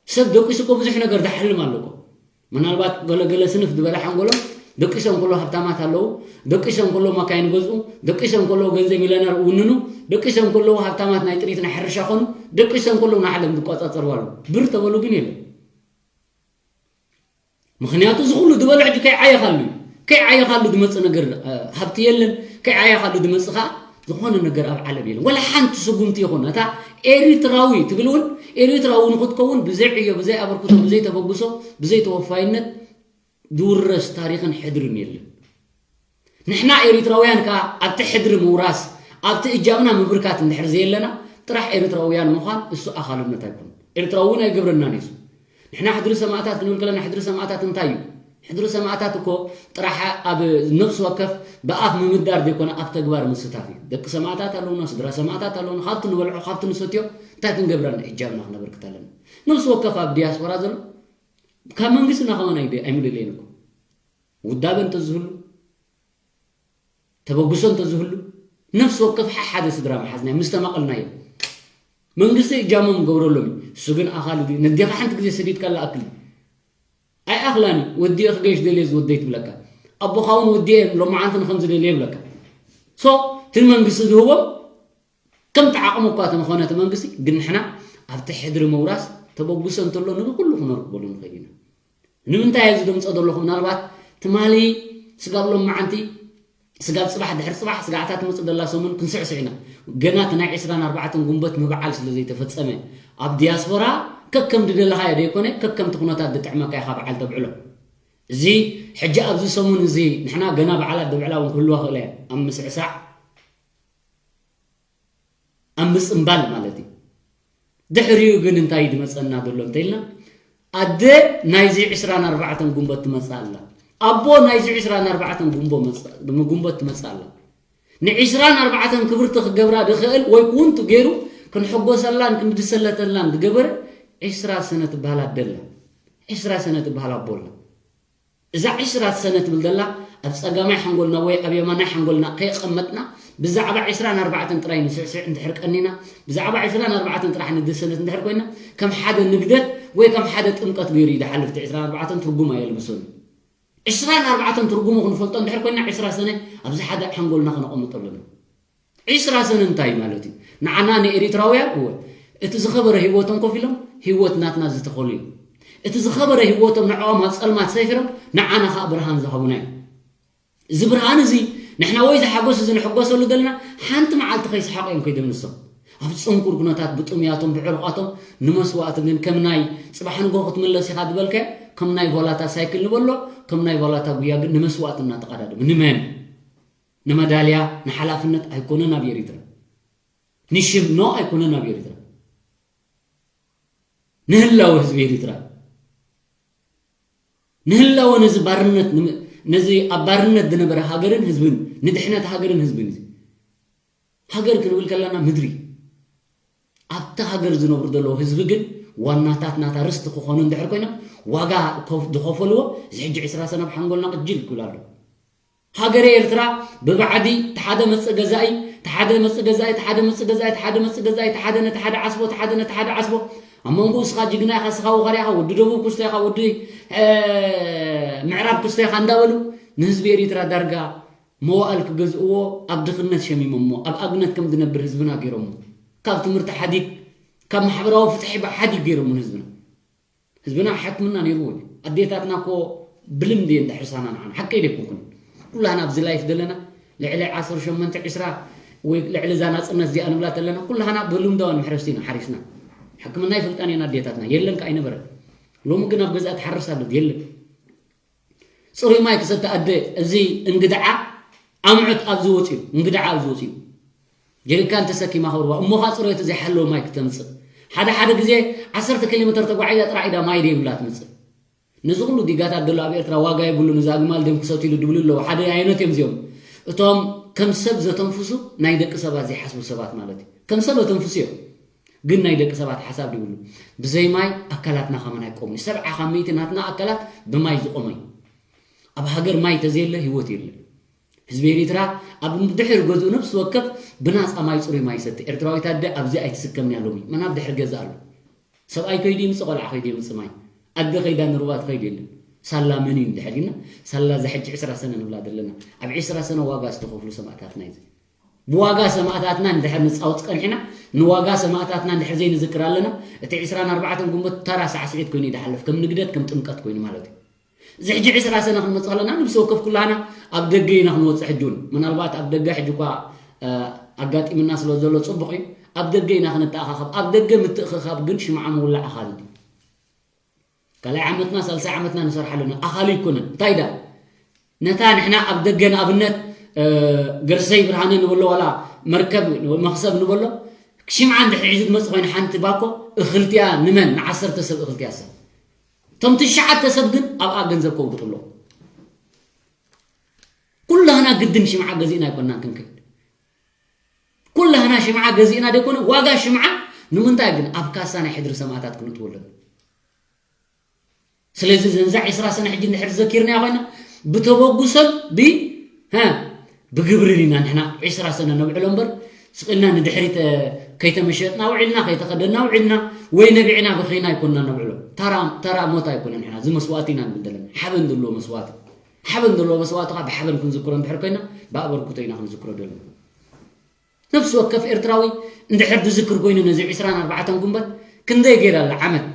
ሰብ ደቂሱ እኮ ብዙሕ ነገር ዝሓልም ኣሎ እኮ። ምናልባት ገለ ገለ ስንፍ ዝበለ ሓንጎሎም ደቂሶም ከለዉ ሃብታማት ኣለዉ፣ ደቂሶም ከለዉ መካይን ይገዝኡ፣ ደቂሶም ከለዉ ገንዘብ ሚልዮነር ይውንኑ፣ ደቂሶም ከለዉ ሃብታማት ናይ ጥሪት ናይ ሕርሻ ኾኑ፣ ደቂሶም ከለዉ ንዓለም ዝቆጻጸሩ ኣለዉ። ብር ተበሉ ግን የለን። ምኽንያቱ እዚ ኩሉ ዝበሎ ሕጂ ከይዓየኻሉ እዩ። ከይዓየኻሉ ዝመጽእ ነገር፣ እ፣ ሃብቲ የለን። ከይዓየኻሉ ዝመጽእ ኸኣ ዝኾነ ነገር ኣብ ዓለም የለን። ወላ ሓንቲ ስጉምቲ ይኹን እታ ኤሪትራዊ ትብል እውን ኤሪትራዊ ንኽትከውን ብዘይ ዕዮ፣ ብዘይ ኣበርክቶ፣ ብዘይ ተበግሶ፣ ብዘይ ተወፋይነት ዝውረስ ታሪኽን ሕድርን የለን። ንሕና ኤሪትራውያን ከኣ ኣብቲ ሕድሪ ምውራስ፣ ኣብቲ እጃምና ምብርካት እንድሕር ዘየለና፣ ጥራሕ ኤሪትራውያን ምዃን እሱ ኣኻልነት ኣይኮነን። ኤርትራዊ እውን ኣይገብረናን እዩ እሱ። ንሕና ሕድሪ ሰማእታት ክንብል ከለና፣ ሕድሪ ሰማእታት እንታይ እዩ? ሕድሪ ሰማእታት እኮ ጥራሕ ኣብ ነፍሲ ወከፍ ብኣፍ ምምዳር ዘይኮነ፣ ኣብ ተግባር ምስታፍ እዩ። ደቂ ሰማእታት ኣለዉና፣ ስድራ ሰማእታት ኣለዉና። ካብቲ ንበልዖ፣ ካብቲ ንሰትዮ እንታይ ክንገብር ኣለና? እጃምና ክነበርክት ኣለና። ነፍሲ ወከፍ ኣብ ዲያስፖራ ዘሎ ካብ መንግስትና ከማን ኣይደ-፣ ኣይምደለየን እኮ። ውዳበ እንተዝህሉ፣ ተበግሶ እንተዝህሉ፣ ነፍሲ ወከፍ ሓሓደ ስድራ ምሓዝና ምስ ተማቐልናዮ። መንግስቲ እጃሞም ገብረሎም እዩ። እሱ ግን ኣኻሊ ድዩ? ነዴኻ ሓንቲ ግዜ ሰዲድካላ ኣክል እዩ። ኣይኣኽላን እዩ። ወዲኤ ክገይሽ ደልየ ዝወደይ ትብለካ። ኣቦኻ እውን ወዲኤ ሎማዓንቲ ንኸም ዝደልየ ይብለካ። ሶ፣ እቲ መንግስቲ ዝህቦም ከምቲ ዓቕሙ እኳ እንተኾነ እቲ መንግስቲ፣ ግን ንሕና ኣብቲ ሕድሪ ምውራስ ተበግሶ እንተሎ ንብኩሉ ክነርክበሉ ንኽእል ኢና። ንምንታይ እየ ዝደምጾ ዘለኹ? ምናልባት ትማሊ ስጋብ ሎማዓንቲ፣ ስጋብ ጽባሕ፣ ድሕሪ ጽባሕ፣ ስጋዕታ ትመጽእ ዘላ ሰሙን ክንስዕስዕ ኢና። ገና እቲ ናይ ዕስራን ኣርባዕተን ጉንበት ምብዓል ስለ ዘይተፈጸመ፣ ኣብ ዲያስፖራ ከከም ዝደለኻዮ ዘይኮነ፣ ከከምቲ ኩነታት ዝጥዕመካ ኢኻ በዓል ተብዕሎ። እዚ ሕጂ ኣብዚ ሰሙን እዚ ንሕና ገና በዓላት ዘብዕላ እውን ክህልዋ ክእላ እየን። ኣብ ምስዕሳዕ፣ ኣብ ምጽምባል ማለት እዩ። ድሕሪኡ ግን እንታይ እዩ ዝመጸና ዘሎ እንተኢልና፣ ኣደ ናይዚ ዕስራን ኣርባዕተን ጉንበት ትመጽእ ኣላ። ኣቦ ናይዚ ዕስራን ኣርባዕተን ጉንቦ መጽ-፣ ጉንበት ትመጽእ ኣላ። ንዕስራን ኣርባዕተን ክብርቲ ክገብራ ዝኽእል ወይ ክውንቱ ገይሩ ክንሕጎሰላን ክንድሰለተላን ዝገበረ ዕስራ ሰነ ትበሃል ኣደ ኣላ። ዕስራ ሰነ ትበሃል ኣቦ ኣላ። እዛ ዕስራ ሰነ ትብል ዘላ ኣብ ጸጋማይ ሓንጎልና ወይ ኣብ የማናይ ሓንጎልና ከየቐመጥና ብዛዕባ ዕስራን ኣርባዕተን ጥራይ ንስዕስዕ እንድሕር ቀኒና፣ ብዛዕባ ዕስራን ኣርባዕተን ጥራሕ ንድሰነት እንድሕር ኮይና፣ ከም ሓደ ንግደት ወይ ከም ሓደ ጥምቀት ገይሩ እዩ ዝሓልፍ። እቲ ዕስራን ኣርባዕተን ትርጉም ኣየልብሶን እዩ። ዕስራን ኣርባዕተን ትርጉሙ ክንፈልጦ እንድሕር ኮይና፣ ዕስራ ሰነ ኣብዚ ሓደ ሓንጎልና ከነቐምጦ ኣለና። ዕስራ ሰነ እንታይ ማለት እዩ? ንዓና ንኤሪትራውያን፣ እወ፣ እቲ ዝኸበረ ህይወቶም ከፊሎም ህይወት ናትና ዝተኸሉ እዮም። እቲ ዝኸበረ ህይወቶም ንዕኦም ኣብ ጸልማት ሰፊሮም ንዓና ኸኣ ብርሃን ዝሃቡና እዮም። እዚ ብርሃን እዚ ንሕና ወይ ዝሓጎስ እዚ ንሕጎሰሉ ዘለና ሓንቲ መዓልቲ ከይሰሓቑ እዮም ከይዶም ንሶም። ኣብ ጽንኩር ኩነታት ብጥሙያቶም ብዕሩቓቶም ንመስዋእቲ ግን ከም ናይ ጽባሕ ንግሆ ክትምለስ ኢኻ ዝበልካዮ ከም ናይ ቮላታ ሳይክል ንበሎ ከም ናይ ቮላታ ጉያ ግን ንመስዋእቲ እናተቐዳደሙ ንመን? ንመዳልያ፣ ንሓላፍነት ኣይኮነን ኣብ ኤሪትራ። ንሽም ኖ ኣይኮነን ኣብ ኤሪትራ። ንህላወ ህዝቢ ኤሪትራ። ንህላወ ነዚ ባርነት፣ ንም-፣ ነዚ ኣብ ባርነት ዝነበረ ሃገርን ህዝብን፣ ንድሕነት ሃገርን ህዝብን እዩ። ሃገር ክንብል ከለና ምድሪ። ኣብቲ ሃገር ዝነብሩ ዘለዉ ህዝቢ ግን ዋናታት ናታ ርስቲ ክኾኑ እንድሕር ኮይኖም ዋጋ ከፍ-፣ ዝኸፈልዎ እዚ ሕጂ ዕስራ ሰነ ኣብ ሓንጎልና ቅጅል ክብል ኣሎ። ሃገረ ኤርትራ ብባዕዲ እቲ ሓደ መጽእ ገዛኢ እቲ ሓደ መጽእ ገዛኢ፣ እቲ ሓደ መጽእ ገዛኢ፣ እቲ ሓደ መጽእ ገዛኢ፣ እቲ ሓደ ነቲ ሓደ ዓስቦ፣ እቲ ሓደ ነቲ ሓደ ዓስቦ። ኣብ መንጎኡ እስኻ ጅግና ኢኻ፣ እስኻ ወኻርያ ኢኻ፣ ወዲ ደቡብ ክስቶ ኢኻ፣ ወዲ፣ እ፣ ምዕራብ ክስቶ ኢኻ እንዳበሉ ንህዝቢ ኤሪትራ ዳርጋ መዋእል ክገዝእዎ ኣብ ድኽነት ሸሚሞሞ፣ ኣብ ኣግነት ከም ዝነብር ህዝብና ገይሮሞ። ካብ ትምህርቲ ሓዲግ፣ ካብ ማሕበራዊ ፍትሒ ሓዲግ ገይሮሞ ንህዝብና። ህዝብና ሕክምና ነይርዎ እዩ። ኣዴታትና እኮ ብልምዲ እየን ዘሕርሳና ንዓና። ሓቀይ ደይኮንኩን? ኩላህና ኣብዚ ላይፍ ዘለና ልዕሊ ዓሰርተ ሸሞንተ፣ ዕስራ ወይ ልዕሊ እዛ ናጽነት እዚኣ ንብላ ዘለና ኩላህና ብልምዳዊ መሕረስቲ ኢና ሓሪስና። ሕክምና ይፈልጣን እየን ኣዴታትና። የለን ከኣ ኣይነበረን። ሎሚ ግን ኣብ ገዛ ትሓርስ ኣሎ የለን። ጽሩይ ማይ ክሰቲ ኣደ፣ እዚ እንግድዓ ኣምዑት ኣብዚ ወጽዩ፣ እንግድዓ ኣብዚ ወጽዩ። ጀሪካን ተሰኪማ ከብርዋ፣ እሞ ኸኣ ጽሬቱ ዘይሓለወ ማይ ክተምጽእ። ሓደ ሓደ ግዜ ዓሰርተ ኪሎ ሜተር ተጓዒዛ ጥራሕ ኢዳ ማይ ደይብላ ትምጽእ። ነዚ ኩሉ ዲጋታት ዘሎ ኣብ ኤርትራ ዋጋ የብሉን፣ እዚ ኣግማል ድዮም ክሰትዩሉ ድብሉ ኣለዉ። ሓደ ዓይነት እዮም እዚኦም። እቶም ከም ሰብ ዘተንፍሱ ናይ ደቂ ሰባት ዘይሓስቡ ሰባት ማለት እዩ። ከም ሰብ ዘተንፍሱ እዮም። ግን ናይ ደቂ ሰባት ሓሳብ ድብሉ። ብዘይ ማይ ኣካላትና ከመን ኣይቆሙን። ሰብዓ ካብ ሚእቲ ናትና ኣካላት ብማይ ዝቆመ እዩ። ኣብ ሃገር ማይ ተዘየለ ህይወት የለን። ህዝቢ ኤሪትራ ኣብ ድሕር ገዝኡ ነፍሲ ወከፍ ብናጻ ማይ ጽሩይ ማይ ይሰቲ። ኤርትራዊት ኣደ ኣብዚ ኣይትስከምን እያ ሎሚ። መን ኣብ ድሕር ገዛ ኣሎ? ሰብኣይ ከይዱ ይምጽእ፣ ቆልዓ ከይዱ ይምጽእ ማይ። ኣደ ከይዳ ንሩባ ትኸይድ የለን። ሳላ መን እዩ እንድሕር ኢልና፣ ሳላ እዛ ሕጂ ዕስራ ሰነ ንብላ ዘለና። ኣብ ዕስራ ሰነ ዋጋ ዝተኸፍሉ ሰማእታትና እዩ። ብዋጋ ሰማእታትና እንድሕር ንጻወት ጸኒሕና፣ ንዋጋ ሰማእታትና እንድሕር ዘይንዝክር ኣለና፣ እቲ ዕስራን ኣርባዕተን ግንቦት ተራ ሳዕስዒት ኮይኑ እዩ ዝሓልፍ፣ ከም ንግደት፣ ከም ጥምቀት ኮይኑ ማለት እዩ። እዚ ሕጂ ዕስራ ሰነ ክንመጽእ ከለና፣ ነብሲ ወከፍ ኩላህና ኣብ ደገ ኢና ክንወጽእ። ሕጂ እውን ምናልባት ኣብ ደገ ሕጂ እኳ፣ እ፣ ኣጋጢምና ስለ ዘሎ ጽቡቕ እዩ። ኣብ ደገ ኢና ክንተኣኻኸብ። ኣብ ደገ ምትእኽኻብ ግን ሽምዓ ምውላዕ ኣኻሊ ድዩ? ካልኣይ ዓመትና፣ ሳልሳይ ዓመትና ንሰርሓሉ ኣለና። ኣኻሊ ኣይኮነን። እንታይ ዳ? ነታ ንሕና ኣብ ደገ ንኣብነት፣ እ፣ ገርሰይ ብርሃነ ንበሎ ዋላ መርከብ መኽሰብ ንበሎ፣ ሽምዓ እንድሕር ሒዙ ዝመጽእ ኮይኑ ሓንቲ ባኮ እኽልቲያ ንመን? ንዓሰርተ ሰብ እኽልቲያ ሰብ። እቶም ትሽዓተ ሰብ ግን ኣብኣ ገንዘብ ከውድቑ ኣለዉ። ኩላህና ግድን ሽምዓ ገዚእና ኣይኮንናን ክንከይድ። ኩላህና ሽምዓ ገዚእና ደይኮነ፣ ዋጋ ሽምዓ ንምንታይ ግን ኣብ ካሳ ናይ ሕድሪ ሰማእታት ክንእትዎ ኣለና? ስለዚ ዘንዛ ዕስራ ሰነ ሕጂ እንድሕር ዘኪርናዮ ኮይና፣ ብተበጉሶን ብ-፣ ሀ፣ ብግብርን ኢና ንሕና ዕስራ ሰነ ነብዕሎ እምበር፣ ስቕ ኢልና ንድሕሪት፣ እ፣ ከይተመሸጥና ውዒልና፣ ከይተኸደና ውዒልና፣ ወይ ነቢዕና በኺና ኣይኮንና ነብዕሎ። ተራ፣ ተራ ሞት ኣይኮነን። ንሕና እዚ መስዋእቲ ኢና ንብል ዘለና። ሓበን ዘለዎ መስዋእቲ። ሓበን ዘለዎ መስዋእቲ ከዓ ብሓበን ክንዝክሮ እንድሕር ኮይና፣ ብኣበርክቶ ኢና ክንዝክሮ ዘለና። ነፍሲ ወከፍ ኤርትራዊ እንድሕር ዝዝክር ኮይኑ ነዚ ዕስራን ኣርባዕተን ግንቦት ክንደይ ገይራ ኣላ ዓመት?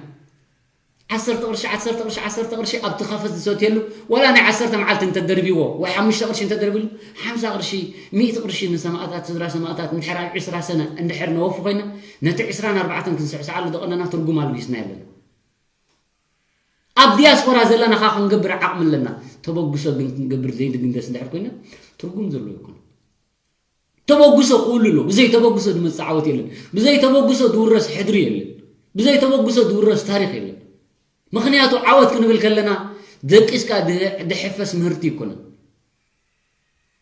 ዓሰርተ ቅርሺ፣ ዓሰርተ ቅርሺ፣ ዓሰርተ ቅርሺ ኣብቲ ካፈት ዝሰትየሉ፣ ዋላ ናይ ዓሰርተ መዓልቲ እንተደርቢዎ፣ ወይ ሓሙሽተ ቅርሺ እንተደርቢሉ፣ ሓምሳ ቅርሺ፣ ሚእቲ ቅርሺ ንሰማእታት፣ ስድራ ሰማእታት እንድሕር ኣብ ዕስራ ሰነ እንድሕር ነወፊ ኮይና፣ ነቲ ዕስራን ኣርባዕተን ክንስዕስዓሉ ዝቐነና ትርጉም ኣልቢስና ኣለና። ኣብ ዲያስፖራ ዘለና ኸኣ ክንገብር ዓቕሚ ኣለና። ተበግሶ ግን ክንገብር ዘይንግደስ እንድሕር ኮይና፣ ትርጉም ዘለዎ ኣይኮነን። ተበግሶ ክህሉ ኣሎ። ብዘይ ተበግሶ ዝመጽእ ዓወት የለን። ብዘይ ተበግሶ ዝውረስ ሕድሪ የለን። ብዘይ ተበግሶ ዝውረስ ታሪኽ የለን። ምኽንያቱ ዓወት ክንብል ከለና ደቂስካ ድህ-፣ ድሕፈስ ምህርቲ ኣይኮነን።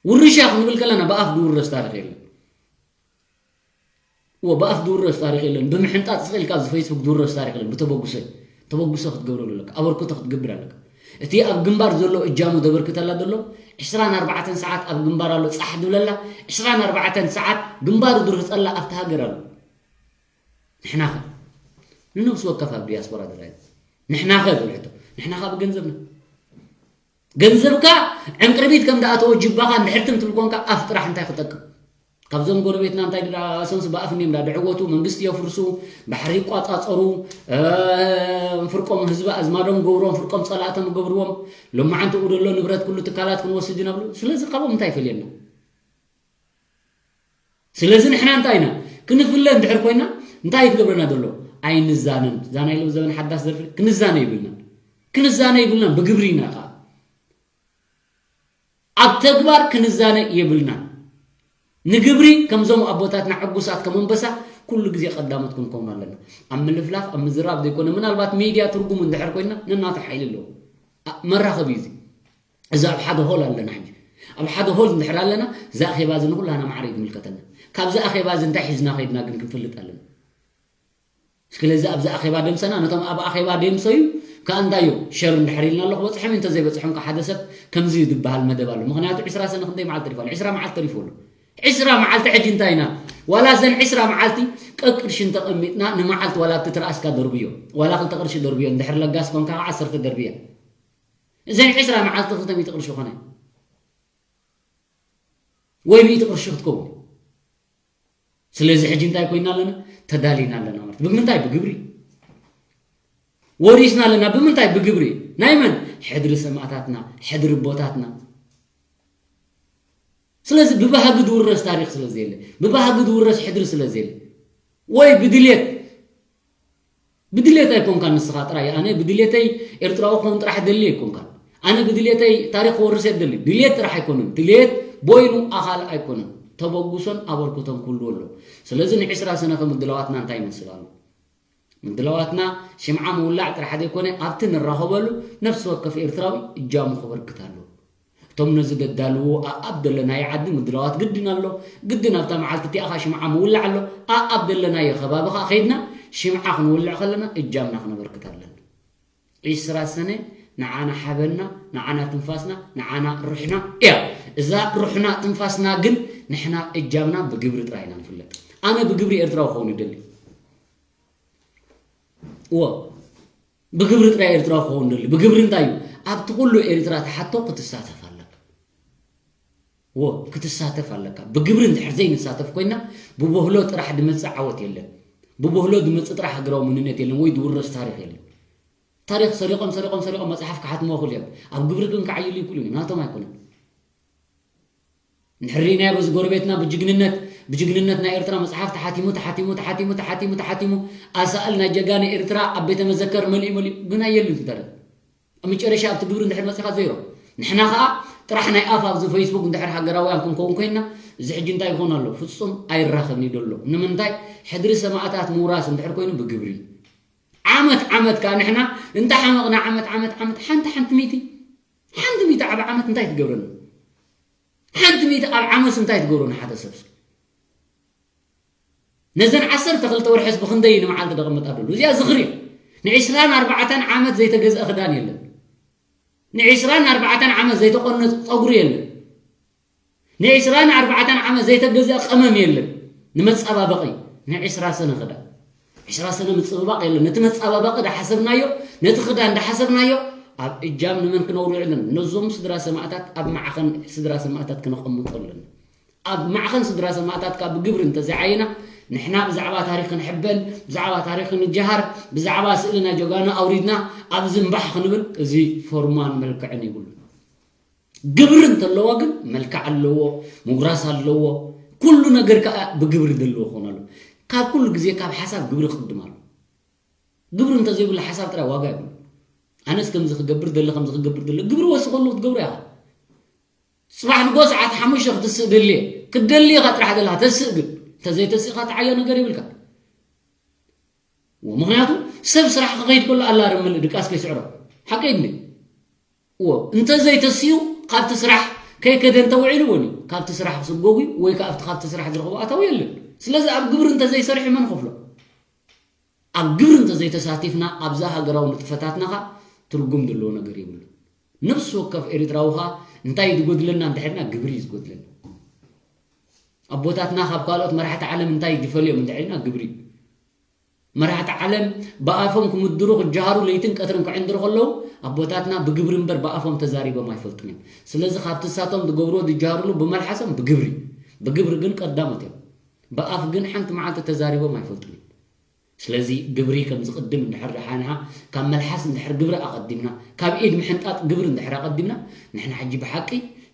ውርሻ ክንብል ከለና ብኣፍ ዝውረስ ታሪኽ የለን። እዎ፣ ብኣፍ ዝውረስ ታሪኽ የለን። ብምሕንጣጥ ስቕ ኢልካ ኣብዚ ፌስቡክ ዝውረስ ታሪኽ የለን። ብተበግሶ፣ ተበግሶ ክትገብረሉ ኣለካ። ኣበርክቶ ክትገብር ኣለካ። እቲ ኣብ ግንባር ዘሎ እጃሙ ዘበርክተላ ዘሎ፣ ዕስራን ኣርባዕተን ሰዓት ኣብ ግንባር ኣሎ፣ ጻሕ ዝብለላ፣ ዕስራን ኣርባዕተን ሰዓት ግንባሩ ዝርህጸላ ኣብቲ ሃገር ኣሎ። ንሕናኸ? ንነብሲ ወከፍ ኣብ ዲያስፖራ ዝረኣዩ። ንሕናኸ ዝብል ሕቶ። ንሕናኸ ብገንዘብና። ገንዘብካ ዕንቅርቢት ከም ዝኣተወ ጅባኻ እንድሕር ትም ትብል ኮንካ ኣፍ ጥራሕ እንታይ ክጠቅም? ካብዞም ጎረቤትና እንታይ ድኣ ሰንሱ ብኣፍ እንዲም ዳ ድዕወቱ፣ መንግስቲ የፍርሱ፣ ባሕሪ ይቋጻጸሩ፣ እ፣ ፍርቆም ህዝቢ ኣዝማዶም ገብርዎም፣ ፍርቆም ጸላእቶም ገብርዎም። ሎማዓንቲ እኡ ደሎ ንብረት ኩሉ ትካላት ክንወስድ ኢና ብሉ። ስለዚ ካብኦም እንታይ ይፈልየና? ስለዚ ንሕና እንታይ ኢና? ክንፍለ እንድሕር ኮይና እንታይ እዩ ክገብረና ዘሎ? ኣይንዛነን። እዛ ናይ ሎሚ ዘበን ሓዳስ ደርፊ ክንዛነ የብልናን። ክንዛነ የብልናን። ብግብሪ ኢና ከኣ። ኣብ ተግባር ክንዛነ የብልናን። ንግብሪ ከምዞም ኣቦታትና ዕጉሳት ከም ኣንበሳ ኩሉ ግዜ ቀዳሞት ክንከውን ኣለና። ኣብ ምልፍላፍ፣ ኣብ ምዝራብ ዘይኮነ፣ ምናልባት ሚድያ ትርጉሙ እንድሕር ኮይና ነናቱ ሓይሊ ኣለዎ። ኣ-፣ መራኸቢ እዩ እዚ። እዚ ኣብ ሓደ ሆል ኣለና ሕጂ። ኣብ ሓደ ሆል እንድሕር ኣለና፣ እዚ ኣኼባ እዚ ንኩላና ማዕረ እዩ ዝምልከተና። ካብዚ ኣኼባ እዚ እንታይ ሒዝና ከይድና ግን ክንፈልጥ ኣለና። ስለዚ ኣብዚ ኣኼባ ደምሰና፣ ነቶም ኣብ ኣኼባ ደምሰዩ ከኣ እንታይ እዩ? ሸር እንድሕር ኢልና ኣሎ ክበጽሖም እዩ፣ እንተዘይበጽሖም ከኣ ሓደ ሰብ ከምዚ እዩ ዝበሃል መደብ ኣሎ። ምኽንያቱ ዕስራ ሰነ ክንደይ መዓልቲ ተሪፉ ኣሎ? ዕስራ መዓልቲ ተሪፉ ኣሎ። ዕስራ መዓልቲ ሕጂ እንታይ ኢና? ዋላ እዘን ዕስራ መዓልቲ ቀቅርሺ እንተቐሚጥና ንመዓልቲ ዋላ ኣብቲ ትርኣስካ ደርብዮ፣ ዋላ ክልተ ቅርሺ ደርብዮ፣ እንድሕር ለጋስ ኮንካ ከዓ ዓሰርተ ደርብያ። እዘን ዕስራ መዓልቲ ክልተ ሚእቲ ቅርሺ ኮነ ወይ ሚእቲ ቅርሺ ክትከውን። ስለዚ ሕጂ እንታይ ኮይና ኣለና? ተዳሊና ኣለና ማለት ብምንታይ? ብግብሪ ወሪስና ኣለና። ብምንታይ? ብግብሪ። ናይ መን? ሕድሪ ሰማእታትና፣ ሕድሪ ኣቦታትና። ስለዚ ብባህጊ ዝውረስ ታሪኽ ስለ ዘየለ፣ ብባህጊ ዝውረስ ሕድሪ ስለ ዘየለ፣ ወይ ብድልየት፣ ብድልየት ኣይኮንካን ንስኻ ጥራይ። ኣነ ብድልየተይ ኤርትራዊ ክኸውን ጥራሕ ደሊ ኣይኮንካን። ኣነ ብድልየተይ ታሪኽ ክወርስ እየ ደሊ። ድልየት ጥራሕ ኣይኮነን። ድልየት ቦይኑ ኣኻል ኣይኮነን። ተበጉሶን ኣበርክቶን ኩሉ ኣሎ። ስለዚ ንዕስራ ሰነ ከምድላዋትና እንታይ ይመስል ኣሎ? ምድላዋትና ሽምዓ ምውላዕ ጥራሕ ዘይኮነ፣ ኣብቲ ንራኸበሉ ነፍሲ ወከፍ ኤርትራዊ እጃሙ ከበርክት ኣለዎ። እቶም ነዚ ደዳልዎ ኣኣብ ደለናዮ ዓዲ ምድላዋት ግድን ኣሎ። ግድን ኣብታ መዓልቲ እቲኣ ኸኣ ሽምዓ ምውላዕ ኣሎ። ኣኣብ ደለናዮ ከባቢ ኸኣ ከይድና ሽምዓ ክንውልዕ ከለና እጃምና ክነበርክት ኣለና። ዒስራ ሰነ ንዓና ሓበንና፣ ንዓና ትንፋስና፣ ንዓና ሩሕና እያ። እዛ ሩሕና ትንፋስና ግን ንሕና እጃምና ብግብሪ ጥራይ ኢና ንፍለጥ። ኣነ ብግብሪ ኤርትራዊ ክኸውን ይደሊ። እዎ፣ ብግብሪ ጥራይ ኤርትራዊ ክኸውን ደሊ። ብግብሪ እንታይ እዩ? ኣብቲ ኩሉ ኤርትራ ትሓቶ ክትሳተፍ ኣለካ። እዎ፣ ክትሳተፍ ኣለካ። ብግብሪ እንድሕር ዘይንሳተፍ ኮይና፣ ብቦህሎ ጥራሕ ድመጽእ ዓወት የለን። ብቦህሎ ድመጽእ ጥራሕ ሃገራዊ መንነት የለን ወይ ድውረስ ታሪኽ የለን። ታሪኽ ሰሪቖም፣ ሰሪቖም፣ ሰሪቖም መጽሓፍ ክሓትምዎ ክእሉ እዮም። ኣብ ግብሪ ግን ክዓይሉ ይክእሉ እዮም። ናቶም ኣይኮነን። እንድሕር ርኢናዮ በዚ ጎረቤትና ብጅግንነት፣ ብጅግንነት ናይ ኤርትራ መጽሓፍ ተሓቲሙ፣ ተሓቲሙ፣ ተሓቲሙ፣ ተሓቲሙ፣ ተሓቲሙ፣ ኣሳእል ናይ ጀጋኑ ኤርትራ ኣብ ቤተ መዘከር መሊኡ፣ መሊኡ፣ ግን ኣየሉን እቲ ታሪኽ። ኣብ መጨረሻ ኣብቲ ግብሪ እንድሕር መጺኻ ዜሮ። ንሕና ኸኣ ጥራሕ ናይ ኣፍ ኣብዚ ፌስቡክ እንድሕር ሃገራውያን ክንከውን ኮይንና፣ እዚ ሕጂ እንታይ ይኾን ኣሎ? ፍጹም ኣይራኸብን እዩ ዘሎ። ንምንታይ? ሕድሪ ሰማእታት ምውራስ እንድሕር ኮይኑ ብግብሪ። ዓመት ዓመት ከኣ ንሕና እንተሓመቕና ዓመት ዓመት ዓመት ሓንቲ ሓንቲ ሚእቲ፣ ሓንቲ ሚእቲ ኣብ ዓመት እንታይ ትገብረና? ሓንቲ ሚእቲ ኣብ ዓመት እንታይ ትገብሮ ንሓደ ሰብ? ነዘን ዓሰርተ ክልተ ወርሕስ ብኽንደይ ንመዓልቲ ደቐምጥ ኣለሉ? እዚኣ ዝኽሪ እያ። ንዕስራን ኣርባዕተን ዓመት ዘይተገዝአ ክዳን የለን። ንዕስራን ኣርባዕተን ዓመት ዘይተቖነጸ ጸጉሪ የለን። ንዕስራን ኣርባዕተን ዓመት ዘይተገዝአ ቀመም የለን። ንመጻባበቒ ንዕስራ ሰነ ክዳን። ዕስራ ሰነ ምጽብባቕ የለን። ነቲ መጻባበቒ ዳሓሰብናዮ፣ ነቲ ክዳን ዳሓሰብናዮ፣ ኣብ እጃም ንመን ክነውርዮ ኣለና? ነዞም ስድራ ሰማእታት ኣብ ማዕኸን ስድራ ሰማእታት ክነቐምጦ ኣለና። ኣብ ማዕኸን ስድራ ሰማእታት ካብ ብግብሪ እንተዘይዓይና፣ ንሕና ብዛዕባ ታሪኽ ክንሕበን፣ ብዛዕባ ታሪኽ ክንጀሃር፣ ብዛዕባ ስእሊ ናይ ጀጋኑ ኣውሪድና ኣብዚ እምባሕ ክንብል፣ እዚ ፎርማን መልክዕን ይብሉ። ግብሪ እንተለዎ ግን መልክዕ ኣለዎ፣ ምጉራስ ኣለዎ፣ ኩሉ ነገር ከኣ ብግብሪ ዘለዎ ክኾን ኣለዎ። ካብ ኩሉ ግዜ ካብ ሓሳብ ግብሪ ክቕድም ኣለዎ። ግብሪ እንተዘይብሉ ሓሳብ ጥራይ ዋጋ የብሉ። ኣነስ ከምዚ ክገብር ደለ፣ ከምዚ ክገብር ደለ፣ ግብሪ ወሲ ከሎ ክትገብሮ ኢኻ። ጽባሕ ንጎ ሰዓት ሓሙሽተ ክትስእ ደልየ፣ ክትደሊ ኢኻ ጥራሕ ዘለኻ፣ ተስእ ግን። እንተዘይተሲእኻ ተዓዮ ነገር ይብልካ። ምኽንያቱ ሰብ ስራሕ ክኸይድ ከሎ ኣላርም ምልእ ድቃስ ከይስዕሮ። ሓቀይ እንዴ? እዎ፣ እንተዘይተስኡ ካብቲ ስራሕ ከይከደ እንተውዒሉ እውን እዩ። ካብቲ ስራሕ ክስጎግ እዩ ወይ ከኣ ኣብቲ ካብቲ ስራሕ ዝረኽቦ ኣታዊ የለን። ስለዚ ኣብ ግብሪ እንተዘይሰርሑ መን ከፍሎ? ኣብ ግብሪ እንተዘይተሳቲፍና ኣብዛ ሃገራዊ ንጥፈታትና ኸኣ ትርጉም ዘለዎ ነገር የብሉ። ነፍሲ ወከፍ ኤርትራዊ ኸኣ እንታይ እዩ ዝጎድለና እንድሕርና ግብሪ እዩ ዝጎድለና። ኣቦታትና ካብ ካልኦት መራሕቲ ዓለም እንታይ እዩ ዝፈልዮም እንድሕርና ግብሪ እዩ። መራሕቲ ዓለም ብኣፎም ክምድሩ ክጀሃሩ ለይትን ቀትርን ክዕንድሩ ከለዉ ኣቦታትና ብግብሪ እምበር ብኣፎም ተዛሪቦም ኣይፈልጡን እዮም። ስለዚ ካብቲ ንሳቶም ዝገብርዎ ዝጀሃርሉ ብመልሓሶም ብግብሪ፣ ብግብሪ ግን ቀዳሞት እዮም። ብኣፍ ግን ሓንቲ መዓልቲ ተዛሪቦም ኣይፈልጡን እዮም። ስለዚ ግብሪ ከም ዝቕድም እንድሕር ደሓንኻ ካብ መልሓስ እንድሕር ግብሪ ኣቐዲምና ካብ ኢድ ምሕንጣጥ ግብሪ እንድሕር ኣቐዲምና ንሕና ሕጂ ብሓቂ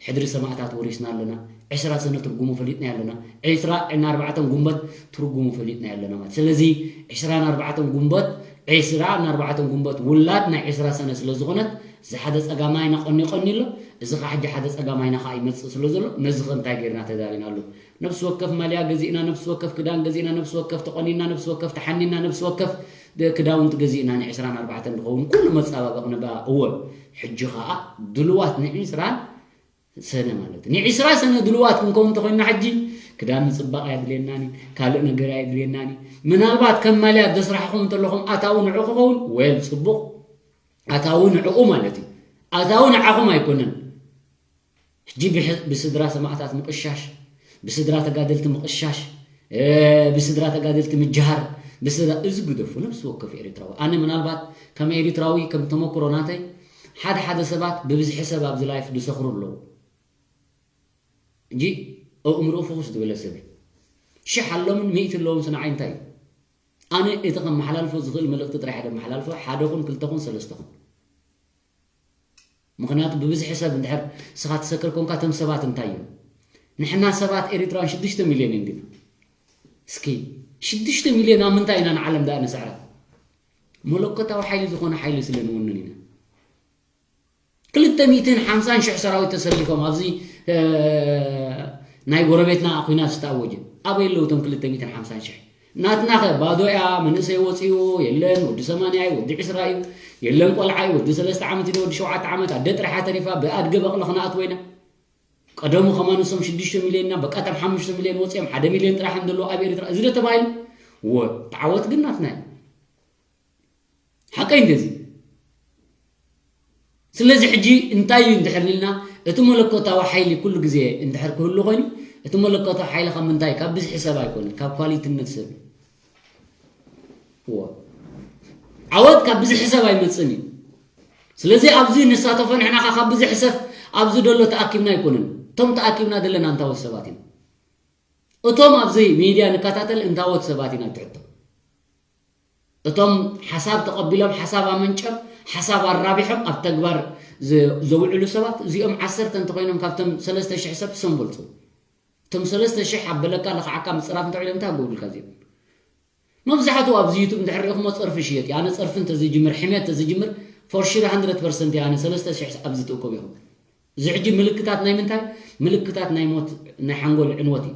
ሕድሪ ሰማእታት ወሪስና ኣለና። ዕስራ ሰነ ትርጉሙ ፈሊጥናዮ ኣለና። ዕስራ እና ኣርባዕተን ጉንበት ትርጉሙ ፈሊጥናዮ ኣለና ማለት። ስለዚ ዕስራን ኣርባዕተን ጉንበት፣ ዕስራን ኣርባዕተን ጉንበት ውላድ ናይ ዕስራ ሰነ ስለ ዝኾነት፣ እዚ ሓደ ጸጋማይና ቀንዩ ቀንዩ ኣሎ፣ እዚ ኸዓ ሕጂ ሓደ ጸጋማይና ኸዓ ይመጽእ ስለ ዘሎ፣ ነዚ ኸ እንታይ ጌርና ተዳሊናሉ? ነፍሲ ወከፍ ማልያ ገዚእና፣ ነፍሲ ወከፍ ክዳን ገዚእና፣ ነፍሲ ወከፍ ተቆኒና፣ ነፍሲ ወከፍ ተሓኒና፣ ነፍሲ ወከፍ ደ-፣ ክዳውንቲ ገዚእና ንዕስራን ኣርባዕተን ዝኸውን ኩሉ መጻባበቕ ንባ እወ። ሕጂ ኸኣ ድልዋት ንዕስራን ሰነ ማለት እዩ። ንዕስራ ሰነ ድልዋት ክንከውን እንተኾይንና ሕጂ ክዳን ምጽባቕ ኣየድልየናን እዩ፣ ካልእ ነገር ኣየድልየናን እዩ። ምናልባት ከም ማልያ ዘስራሕኹም እንተለኹም ኣታዊ ንዑ ክኸውን፣ ዌል ጽቡቕ። ኣታዊ ንዕኡ ማለት እዩ። ኣታዊ ንዓኹም ኣይኮነን። ሕጂ ብሕ-፣ ብስድራ ሰማእታት ምቕሻሽ፣ ብስድራ ተጋደልቲ ምቕሻሽ፣ ብስድራ ተጋደልቲ ምጅሃር፣ ብስድራ፣ እዚ ግደፉ። ነብሲ ወከፍ ኤሪትራዊ፣ ኣነ ምናልባት ከም ኤሪትራዊ፣ ከም ተመክሮ ናተይ፣ ሓደ ሓደ ሰባት ብብዝሒ ሰብ ኣብዚ ላይፍ ዝሰኽሩ ኣለዉ። እንጂ ኣእምርኡ ፍኹስ ዝበለ ሰብ እዩ። ሽሕ ኣሎምን ሚእቲ ኣለዎም ስንዓይ እንታይ እዩ? ኣነ እቲ ከመሓላልፎ ዝኽእል መልእኽቲ ጥራሕ እየ ዘመሓላልፎ፣ ሓደ ኹን፣ ክልተ ኹን፣ ሰለስተ ኹን። ምኽንያቱ ብብዝሒ ሰብ እንድሕር ንስኻ ትሰክር ኮንካ፣ እቶም ሰባት እንታይ እዮም? ንሕና ሰባት ኤሪትራውያን ሽዱሽተ ሚልዮን እዮም ግን። እስኪ ሽዱሽተ ሚልዮን ኣብ ምንታይ ኢና ንዓለም ደኣ ንስዕራ? መለኮታዊ ሓይሊ ዝኾነ ሓይሊ ስለ ንውንን ኢና። ክልተ ሚእትን ሓምሳን ሽሕ ሰራዊት ተሰሊፎም ኣብዚ ናይ ጎረቤትና ኩናት ዝተኣወጀ ኣበይ ኣለዉ? እቶም ክልተ ሚእትን ሓምሳን ሽሕ ናትናኸ ባዶ እያ። መንእሰይ ወፂኡ የለን፣ ወዲ ሰማንያ እዩ፣ ወዲ ዕስራ እዩ፣ የለን ቆልዓ እዩ፣ ወዲ ሰለስተ ዓመት እዩ፣ ወዲ ሸውዓተ ዓመት፣ ኣደ ጥርሓ ተሪፋ። ብኣድገ በቕሊ ክነኣትዎ ኢና። ቀደሙ ከማን እሶም ሽዱሽተ ሚልዮን ኢና፣ በቃ እቶም ሓሙሽተ ሚልዮን ወፂኦም ሓደ ሚልዮን ጥራሕ እዮም ዘለዉ ኣብ ኤርትራ። እዚ ዶ ተባሂሉ? ወ ተዓወት ግን ናትና እዩ። ሓቀይ እንደዚ። ስለዚ ሕጂ እንታይ እዩ እንድሕር ኢልና፣ እቲ መለኮታዊ ሓይሊ ኩሉ ግዜ እንድሕር ክህሉ ኮይኑ፣ እቲ መለኮታዊ ሓይሊ ካብ ምንታይ? ካብ ብዝሒ ሰብ ኣይኮነን፣ ካብ ኳሊቲነት ሰብ እዩ። እዎ። ዓወት ካብ ብዝሒ ሰብ ኣይመጽእን እዩ። ስለዚ ኣብዚ ንሳተፎ ንሕና ኸ ካብ ብዝሒ ሰብ ኣብዚ ደሎ ተኣኪብና ኣይኮነን። እቶም ተኣኪብና ዘለና እንታወት ሰባት ኢና። እቶም ኣብዚ ሚድያ ንከታተል እንታወት ሰባት ኢና ትሕቶ። እቶም ሓሳብ ተቐቢሎም፣ ሓሳብ ኣመንጨም፣ ሓሳብ ኣራቢሖም ኣብ ተግባር ዝ-፣ ዘውዕሉ ሰባት እዚኦም ዓሰርተ እንተኾይኖም ካብቶም ሰለስተ ሽሕ ሰብ ክሰም በልጹ። እቶም ሰለስተ ሽሕ ኣብ በለካ ለኽዓካ ምጽራፍ እንተውዒሎም እንታይ ኣገብሩልካ እዚኦም? መብዛሕትኡ ኣብዚ ዩቱብ እንድሕር ርኢኹሞ ጸርፊ ሽየጥ እዩ። ኣነ ጸርፊ እንተዝጅምር፣ ሕምየት ተዝጅምር፣ for sure hundred percent እየ ኣነ ሰለስተ ሽሕ ኣብዚ ትእከቡ ኢኹም። እዚ ሕጂ ምልክታት ናይ ምንታይ? ምልክታት ናይ ሞት፣ ናይ ሓንጎል ዕንወት እዩ።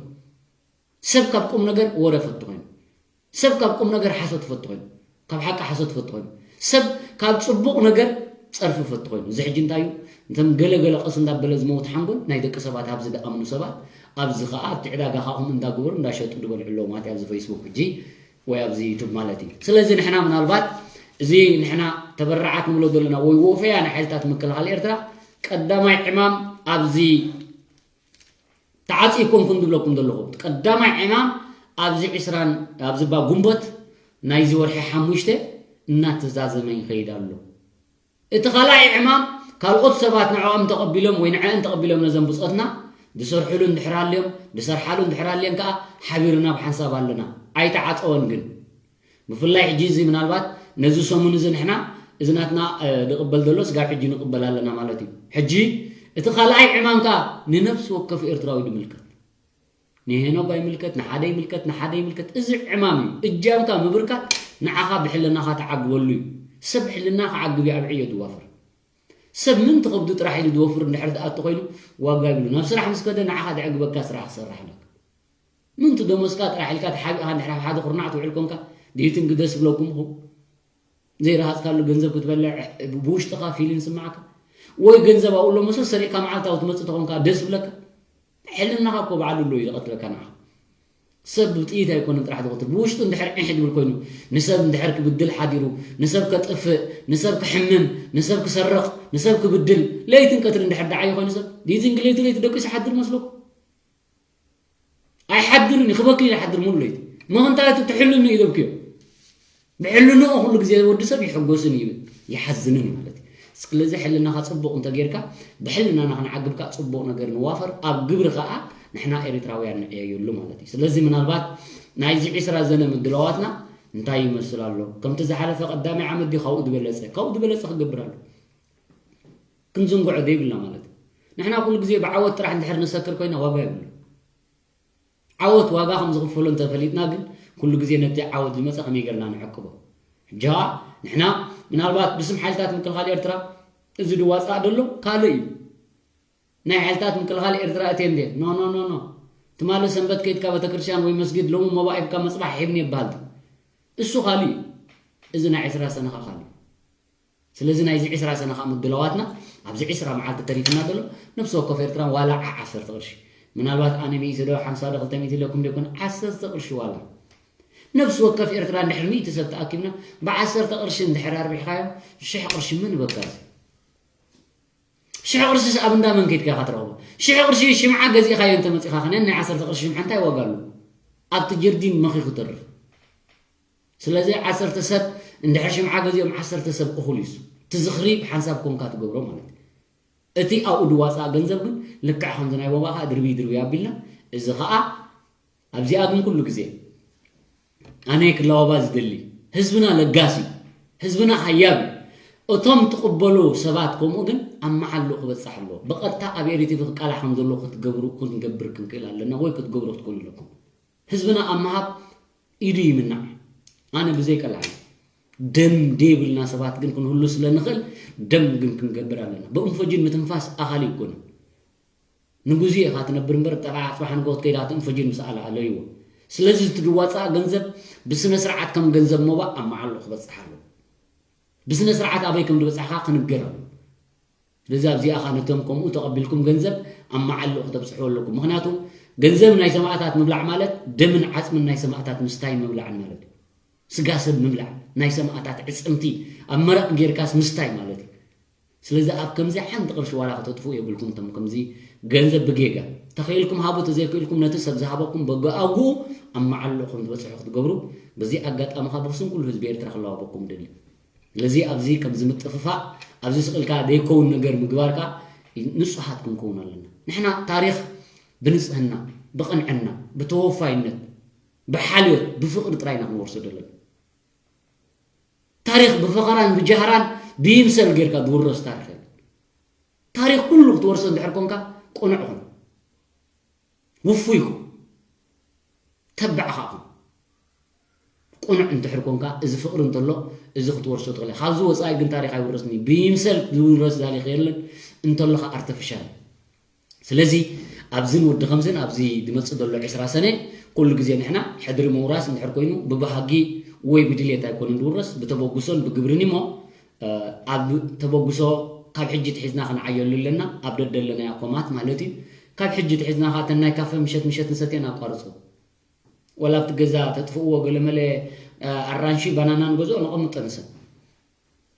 ሰብ ካብ ቁም ነገር ወረ ፈቱ ኮይኑ፣ ሰብ ካብ ቁም ነገር ሓሶት ፈቱ ኮይኑ፣ ካብ ሓቂ ሓሶት ፈቱ ኮይኑ፣ ሰብ ካብ ጽቡቕ ነገር ጸርፊ ፈቱ ኮይኑ። እዚ ሕጂ እንታይ እዩ? እንተም ገለ ገለ ቀስ እንዳበለ ዝመውት ሓንጎል ናይ ደቂ ሰባት ኣብዚ ዝኣምኑ ሰባት፣ ኣብዚ ኸኣ ኣብቲ ዕዳጋ ኻኹም እንዳገበሩ እንዳሸጡ ዝበልዑ ኣለዉ ማለት እዩ፣ ኣብዚ ፌስቡክ ሕጂ ወይ ኣብዚ ዩቱብ ማለት እዩ። ስለዚ ንሕና ምናልባት እዚ ንሕና ተበራዓት ንብሎ ዘለና ወይ ወፈያ ንሓይልታት ምክልኻል ኤርትራ ቀዳማይ ዕማም ኣብዚ ተዓጽዩ ኮንኩም ዝብለኩም ዘለኹ። ቀዳማይ ዕማም ኣብዚ ዕስራን፣ ኣብዚ ባ ጉንበት ናይዚ ወርሒ ሓሙሽተ እናተዛዘመ ይኸይድ ኣሎ። እቲ ካልኣይ ዕማም ካልኦት ሰባት ንዕኦም ተቐቢሎም ወይ ንዕአን ተቐቢሎም ነዘን ብጾትና ዝሰርሕሉ እንድሕር ኣልዮም፣ ዝሰርሓሉ እንድሕር ኣልየን ከኣ ሓቢርና ብሓንሳብ ኣለና። ኣይተዓጸወን ግን። ብፍላይ ሕጂ እዚ ምናልባት ነዚ ሰሙን እዚ ንሕና እዚ ናትና፣ እ፣ ንቕበል ዘሎ ስጋብ ሕጂ ንቕበል ኣለና ማለት እዩ። ሕጂ እቲ ካልኣይ ዕማም ከኣ ንነፍሲ ወከፍ ኤርትራዊ ዝምልከት። ንሄኖክ ኣይምልከት፣ ንሓደ ይምልከት፣ ንሓደ ይምልከት። እዚ ዕማም እዩ። እጃምካ ምብርካት ንዓኻ ብሕልናኻ ትዓግበሉ እዩ። ሰብ ሕልና ክዓግብ እዩ ኣብ ዕዮ ዝዋፈር። ሰብ ምንቲ ከብዱ ጥራሕ ኢሉ ዝወፍር እንድሕር ዝኣቱ ኮይኑ ዋጋ ይብሉ። ናብ ስራሕ ምስ ከደ ንዓኻ ዘዕግበካ ስራሕ ክሰርሕ ኣለካ። ምንቲ ደሞዝካ ጥራሕ ኢልካ ተሓቢእኻ እንድሕር ኣብ ሓደ ኩርናዕ ትውዕል ኮንካ፣ ድዩቲ እንግደስ ይብለኩም እኹም። ዘይረሃጽካሉ ገንዘብ ክትበልዕ፣ ብውሽጥኻ ፊሊን ስማዕካ። ወይ ገንዘብ ኣብኡ ኣሎ መሰል ሰሪቕካ መዓልታዊ ትመጽእ ተኾንካ ደስ ይብለካ። ሕልናኻ እኮ ባዕሉ ኣሎ እዩ ዝቐትለካ ንዓኻ። ሰብ ብጥይት ኣይኮነን ጥራሕ ዝቐትል። ብውሽጡ እንድሕር ዕሕ ዝብል ኮይኑ፣ ንሰብ እንድሕር ክብድል ሓዲሩ፣ ንሰብ ከጥፍእ፣ ንሰብ ክሕምም፣ ንሰብ ክሰርቕ፣ ንሰብ ክብድል፣ ለይትን ቀትርን እንድሕር ደዓዩ ኮይኑ ሰብ፣ ድዩ think ለይቲ ለይቲ ደቂሱ ይሓድር መስለኩም? ኣይሓድርን እዩ፣ ክበክይ ይሓድር ሙሉ ለይቲ። ምኽንያቱ ትሕልኑ እዩ ዘብክዮ። ብሕልንኡ ኩሉ ግዜ ወዲ ሰብ ይሕጎስን እዩ ይብል፣ ይሓዝንን እዩ ማለት እዩ። ስለዚ ሕልናኻ ጽቡቕ እንተጌርካ፣ ብሕልናና ክንዓግብ ከኣ ጽቡቕ ነገር ንዋፈር፣ ኣብ ግብሪ ከኣ ንሕና ኤሪትራውያን ንዕየየሉ ማለት እዩ። ስለዚ ምናልባት ናይዚ ዕስራ ዘነ ምድላዋትና እንታይ ይመስል ኣሎ? ከምቲ ዝሓለፈ ቀዳማይ ዓመት ድዩ ካብኡ ዝበለጸ? ካብኡ ዝበለጸ ክገብር ኣሎ። ክንዝንግዖ ዘይብልና ማለት እዩ። ንሕና ኩሉ ግዜ ብዓወት ጥራሕ እንድሕር ንሰክር ኮይና ዋጋ የብሉን። ዓወት ዋጋ ከም ዝኽፈሎ እንተፈሊጥና ግን፣ ኩሉ ግዜ ነቲ ዓወት ዝመጸ ከመይ ጌርና ንዕቅቦ? ሕጂ ኸኣ ንሕና ምናልባት ብስም ሓይልታት ምክልኻል ኤርትራ እዚ ዝዋጻእ ዘሎ ካልእ እዩ። ናይ ሓይልታት ምክልኻል ኤርትራ እትየ እንዴ? ኖ፣ ኖ፣ ኖ፣ ኖ። ትማሊ ሰንበት ከይድካ ቤተክርስትያን ወይ መስጊድ፣ ሎሚ መባእ ሂብካ መጽባሕ ሂብኒ ይበሃል። እሱ ካልእ እዩ። እዚ ናይ ዕስራ ሰነኻ ካልእ እዩ። ስለዚ ናይዚ ዕስራ ሰነ ኸኣ ምድላዋትና ኣብዚ ዕስራ መዓልቲ ተሪፍና ዘሎ፣ ነፍሲ ወከፍ ኤርትራ ዋላ ዓ-፣ ዓሰርተ ቅርሺ፣ ምናልባት ኣነ ሚእቲ ዶ ሓምሳ ዶ ክልተ ሚእቲ ኢለኩም ዶ ይኮን፣ ዓሰርተ ቅርሺ ዋላ። ነፍሲ ወከፍ ኤርትራ እንድሕር ሚእቲ ሰብ ተኣኪብና ብዓሰርተ ቅርሺ እንድሕር ኣርቢሕካዮ፣ ሽሕ ቅርሺ መን ይበካ እዚ? ሽሕ ቅርሽስ ኣብ እንዳ መን ከይድካ ኢኻ ትረኽቦ? ሽሕ ቅርሺ ሽምዓ ገዚእኻዮ እንተመፂኻ ኸነ ናይ ዓሰርተ ቅርሺ ሽምዓ እንታይ ዋጋ ኣለዎ? ኣብቲ ጀርዲን መኺኹ ተርፍ። ስለዚ ዓሰርተ ሰብ እንድሕር ሽምዓ ገዚኦም ዓሰርተ ሰብ እኹል እዩ። እቲ ዝኽሪ ብሓንሳብ ኮንካ ትገብሮ ማለት እዩ። እቲ ኣብኡ ድዋፃእ ገንዘብ ግን ልክዕ ከምዚ ናይ ቦባ ከዓ ድርብይ ድርብይ ኣቢልና እዚ ከዓ ኣብዚኣ ግን ኩሉ ግዜ ኣነ ክላወባ ዝደሊ ህዝብና ለጋሲ ህዝብና ሃያብ እዩ። እቶም ትቕበሉ ሰባት ከምኡ ግን ኣብ መዓሉ ክበፅሕ ኣለዎ። ብቐጥታ ኣብ ኤሪቲቪ ክቃላሕ ከም ዘለዎ ክትገብሩ ክንገብር ክንክእል ኣለና ወይ ክትገብሩ ክትክእሉ ኣለኩም። ህዝብና ኣብ ምሃብ ኢዱ ይምናዕ። ኣነ ብዘይ ቀልዓል ደም ደይብልና ሰባት ግን ክንህሉ ስለ ንኽእል ደም ግን ክንገብር ኣለና። ብእንፈጅን ምትንፋስ ኣኻሊ ይኮነ ንጉዜ ኢኻ ትነብር እምበር ጠቓዓ ጽባሕ ንግሆ ትከይዳ ትእንፈጅን ምስ ኣላ ኣለይዎ። ስለዚ ዝትድዋጻእ ገንዘብ ብስነ ስርዓት ከም ገንዘብ ሞባ ኣብ መዓሉ ክበጽሕ ኣለዎ። ብስነ ስርዓት ኣበይ ከም ዝበጻሕካ ክንገር ኣለዎ። ስለዚ ኣብዚኣ ኸኣ ነቶም ከምኡ ተቐቢልኩም ገንዘብ ኣብ መዓልኡ ክተብጽሕዎ ኣለኩም። ምኽንያቱ ገንዘብ ናይ ሰማእታት ምብላዕ ማለት ደምን ዓጽምን ናይ ሰማእታት ምስታይ ምብላዕን ማለት እዩ። ስጋ ሰብ ምብላዕ፣ ናይ ሰማእታት ዕጽምቲ ኣብ መረቕ ጌርካስ ምስታይ ማለት እዩ። ስለዚ ኣብ ከምዚ ሓንቲ ቅርሺ ዋላ ከተጥፍኡ የብልኩም። እቶም ከምዚ ገንዘብ ብጌጋ ተኸኢልኩም ሃቡ፣ ተዘይክኢልኩም ነቲ ሰብ ዝሃበኩም በጎ ኣጉኡ ኣብ መዓልኡ ከም ዝበጽሑ ክትገብሩ በዚ ኣጋጣሚ ኸኣ ብስም ኩሉ ህዝቢ ኤርትራ ክለዋወጠኩም ደሊ። ስለዚ ኣብዚ ከምዚ ምጥፍፋእ ኣብዚ ስቕ ኢልካ ዘይከውን ነገር ምግባርካ ንጹሃት ክንከውን ኣለና። ንሕና ታሪኽ ብንጽህና፣ ብቕንዕና፣ ብተወፋይነት፣ ብሓልዮት፣ ብፍቕሪ ጥራይ ኢና ክንወርሶ ዘለና። ታሪኽ ብፈኸራን ብጃህራን ብይምሰል ጌርካ ዝውረስ ታሪኽ የለን። ታሪኽ ኩሉ ክትወርሶ እንድሕር ኮንካ ቅኑዕ ኩን። ውፉይ ኩን። ተባዕ ኸኣ ኩን። ቅኑዕ እንድሕር ኮንካ እዚ ፍቕሪ እንተሎ እዚ ክትወርሶ ትኽእል ኢኻ። ካብዚ ወጻኢ ግን ታሪኽ ኣይውረስን እዩ። ብይምሰል ዝውረስ ታሪኽ የለን። እንተሎ ኸኣ ኣርተፊሻል እዩ። ስለዚ ኣብዝን ወዲ ከምዝን ኣብዚ ዝመጽእ ዘሎ ዕስራ ሰነ ኩሉ ግዜ ንሕና ሕድሪ ምውራስ እንድሕር ኮይኑ ብባህጊ ወይ ብድሌት ኣይኮነን ዝውረስ፣ ብተበግሶን ብግብርን እሞ ኣብ ተበግሶ ካብ ሕጂ ትሒዝና ክንዓየሉ ኣለና፣ ኣብ ደደለናዮ ኮማት ማለት እዩ። ካብ ሕጂ ትሒዝና ከዓ እተን ናይ ካፈ ምሸት ምሸት ንሰትየን ኣቋርፁ። ወላ ኣብቲ ገዛ ተጥፍእዎ ገለመለ ኣራንሺ ባናና ንገዝኦ ነቐምጦ ንሰብ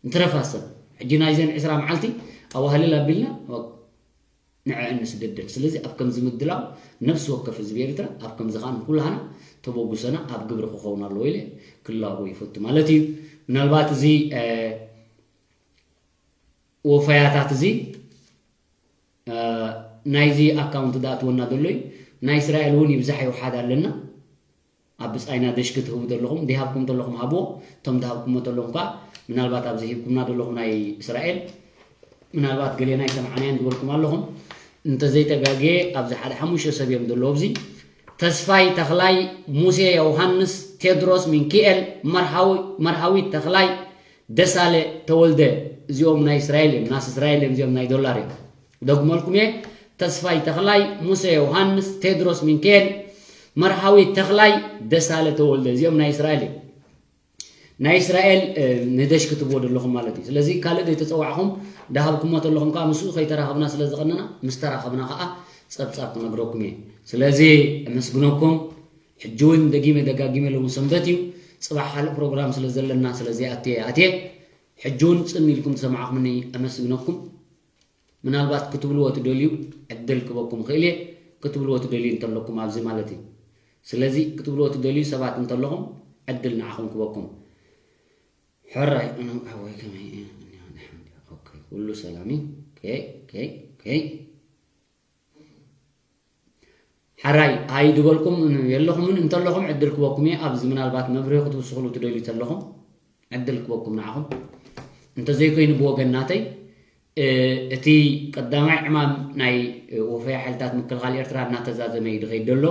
ንትረፋ ሰብ ሕጂ ናይዘን ዕስራ መዓልቲ ኣዋህልል ኣቢልና ንዐ እንስደደን። ስለዚ ኣብ ከምዚ ምድላው ነብሲ ወከፍ ህዝቢ ኤርትራ ኣብ ከምዚ ከዓ ንኩላህና ተበጉሰና ኣብ ግብሪ ክኸውን ኣለዎ ኢለ ክላቦ ይፈቱ ማለት እዩ። ምናልባት እዚ ወፈያታት እዚ ናይዚ ኣካውንት ዝኣትወና ዘሎ እዩ። ናይ እስራኤል እውን ይብዛሕ ይውሓድ ኣለና። ኣብ ብጻይና ደሽኪ ትህቡ ዘለኹም ዲሃብኩም ዘለኹም ሃብዎ። እቶም ድሃብኩሞ ዘለኹም ከዓ ምናልባት ኣብዚ ሂብኩምና ዘለኹም ናይ እስራኤል ምናልባት ገሌና ይሰምዓናዮን ዝበልኩም ኣለኹም። እንተዘይተጋግየ ኣብዚ ሓደ ሓሙሽተ ሰብ እዮም ዘለዉ። ኣብዚ ተስፋይ ተኽላይ፣ ሙሴ ዮሃንስ፣ ቴድሮስ ሚንኪኤል፣ መርሃዊት ተኽላይ፣ ደሳለ ተወልደ። እዚኦም ናይ እስራኤል እዮም፣ ናስ እስራኤል እዮም፣ እዚኦም ናይ ዶላር እዮም። ደግመልኩም እየ። ተስፋይ ተኽላይ፣ ሙሴ ዮሃንስ፣ ቴድሮስ ሚንኪኤል፣ መርሃዊት ተኽላይ፣ ደሳለ ተወልደ፣ እዚኦም ናይ እስራኤል እዮም። ናይ እስራኤል ንደሽ ክትብዎ ዘለኹም ማለት እዩ። ስለዚ ካልእ ዘይተፀዋዕኹም ዳሃብኩሞ ተለኹም ከዓ ምስኡ ከይተራኸብና ስለ ዝቐነና ምስ ተራኸብና ከዓ ፀብፃብ ክነግረኩም እየ። ስለዚ ኣመስግነኩም። ሕጂ እውን ደጊመ ደጋጊመ ሎሚ ሰንበት እዩ። ፅባሕ ካልእ ፕሮግራም ስለ ዘለና ስለ ዘይኣትየ ኣትየ ሕጂ እውን ፅም ኢልኩም ዝሰማዕኹምኒ ኣመስግነኩም። ምናልባት ክትብልዎ ትደልዩ ዕድል ክበኩም ክእል እየ። ክትብልዎ ትደልዩ እንተለኩም ኣብዚ ማለት እዩ። ስለዚ ክትብልዎ ትደልዩ ሰባት እንተለኹም ዕድል ንዓኹም ክበኩም። ሕራይ እኖም ኣወይ ከመይ እየ? እኒሆ ድሓን ድዩ? ኦኬ፣ ኩሉ ሰላም እዩ። ኦኬ፣ ኦኬ፣ ኦኬ። ሓራይ ኣይ ዝበልኩም የለኹምን እንተለኹም ዕድል ክበኩም እየ። ኣብዚ ምናልባት መብርሂ ክትውስኽሉ ትደልዩ ተለኹም ዕድል ክበኩም ንዓኹም። እንተዘይኮይኑ ብወገን ናተይ እቲ ቀዳማይ ዕማም ናይ ወፈያ ሓይልታት ምክልኻል ኤርትራ እናተዛዘመ እዩ ዝኸይድ ዘሎ።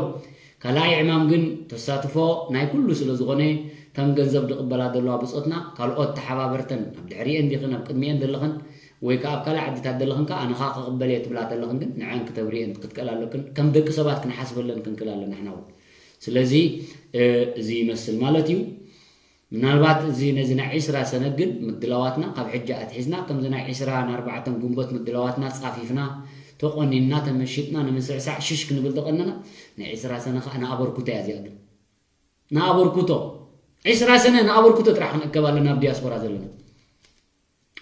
ካልኣይ ዕማም ግን ተሳትፎ ናይ ኩሉ ስለ ዝኾነ እተን ገንዘብ ዝቕበላ ዘለዋ ብጾትና ካልኦት ተሓባበርተን ኣብ ድሕሪኤን ዲኽን ኣብ ቅድሚኤን ዘለኽን ወይ ከዓ ኣብ ካልእ ዓድታት ዘለኽን ከዓ ኣነ ከዓ ክቕበል እየ ትብላ ተለኽን ግን ንዐን ክተብርኤን ክትክእል ኣለክን። ከም ደቂ ሰባት ክንሓስበለን ክንክእል ኣለና ንሕና እውን። ስለዚ እዚ ይመስል ማለት እዩ። ምናልባት እዚ ነዚ ናይ ዒስራ ሰነ ግን ምድላዋትና ካብ ሕጂ ኣትሒዝና ከምዚ ናይ ዒስራን ኣርባዕተን ግንቦት ምድላዋትና ጻፊፍና ተቖኒንና ተመሺጥና ንምስዕሳዕ ሽሽ ክንብል ዝቐነና ናይ ዒስራ ሰነ ከዓ ንኣበርኩቶ እያ እዚኣ ግን ንኣበርኩቶ ዒስራ ሰነ ንኣበርኩቶ ጥራሕ ክንእከብ ኣለና ኣብ ዲያስፖራ ዘለና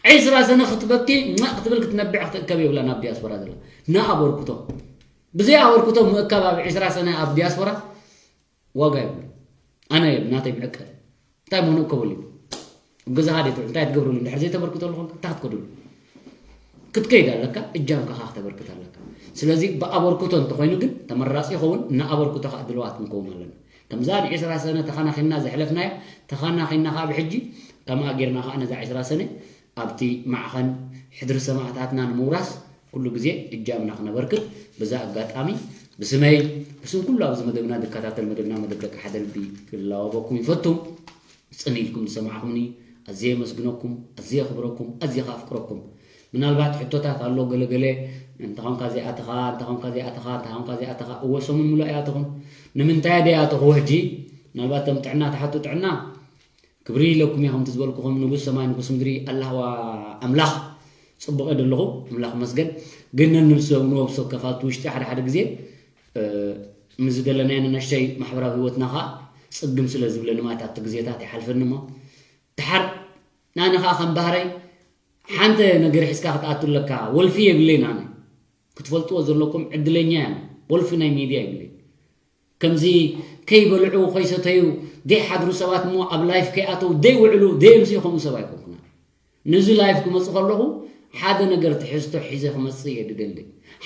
ዒስራ ሰነ ክትበኪ፣ ማ ክትብል ክትነብዕ ክትእከብ የብላ ናብ ዲያስፖራ ዘላ። ንኣበርክቶ። ብዘይ ኣበርክቶ ምእካብ ኣብ ዒስራ ሰነ ኣብ ዲያስፖራ ዋጋ የብሉ። ኣነ ናተይ ምዕቀል። እንታይ ምኾነ እከበሉ። ገዛኻ ደይ ትውዕል፣ እንታይ ትገብረሉ? እንድሕር ዘይተበርክቶ ኣለኹም፣ እንታይ ክትከደሉ? ክትከይድ ኣለካ፣ እጃምካ ኸዓ ክተበርክት ኣለካ። ስለዚ ብኣበርክቶ እንተኾይኑ ግን ተመራጺ ይኸውን፣ ንኣበርክቶ ኸዓ ድልዋት ክንከውን ኣለና። ከምዛ ንዒስራ ሰነ ተኻናኺንና ዘሕለፍናያ፣ ተኻናኺንና ኸዓ ብሕጂ ከምኣ ጌርና ኸዓ ነዛ ዒስራ ሰነ ኣብቲ ማዕኸን ሕድሪ ሰማእታትና ንምውራስ ኩሉ ግዜ እጃምና ክነበርክት በዛ ኣጋጣሚ ብስመይ ብስም ኩሉ ኣብዚ መደብና ዝከታተል መደብና መደብ ደቂ ሓደ ልቢ ክላወበኩም ይፈቱ። ጽን ኢልኩም ዝሰማዕኹምኒ ኣዝየ የመስግነኩም፣ ኣዝየ የኽብረኩም፣ ኣዝየ ከኣፍቅረኩም። ምናልባት ሕቶታት ኣሎ ገለገለ እንተኾንካ ዘይኣተኻ እንተኾንካ ዘይኣተኻ እንተኾንካ ዘይኣተኻ እወ ሰሙን ምሉእ ኣይኣተኹን። ንምንታይ ደይኣተኹ ሕጂ? ምናልባት ከም ጥዕና ትሓቱ ጥዕና ክብሪ ኢለኩም እየ ከምቲ ዝበልኩኹም ንጉስ ሰማይ ንጉስ ምድሪ ኣላህ ዋ ኣምላኽ ጽቡቕ እየ ዘለኹ ኣምላኽ መስገን። ግን ነንብሰ ንወብሰ ከፋቱ ውሽጢ ሓደ ሓደ ግዜ ምስ ዝደለናዮ ንነሽተይ ማሕበራዊ ህይወትና ኸዓ ጽግም ስለ ዝብለኒ ማለት ኣብቲ ግዜታት ይሓልፈኒ እሞ ድሓር ናነ ኸዓ ከም ባህረይ ሓንተ ነገር ሒዝካ ክትኣቱ ኣለካ። ወልፊ የብለይን ኣነ ክትፈልጥዎ ዘለኩም ዕድለኛ እያ። ወልፊ ናይ ሚድያ የብለይን። ከምዚ ከይበልዑ ከይሰተዩ ዘይሓድሩ ሰባት እሞ ኣብ ላይፍ ከይኣተው ዘይውዕሉ ዘይምስዩ ከምኡ ሰብ ኣይኮንኩና። ንዚ ላይፍ ክመጽእ ከለኹ ሓደ ነገር ትሕዝቶ ሒዘ ክመጽእ እየ ድደሊ።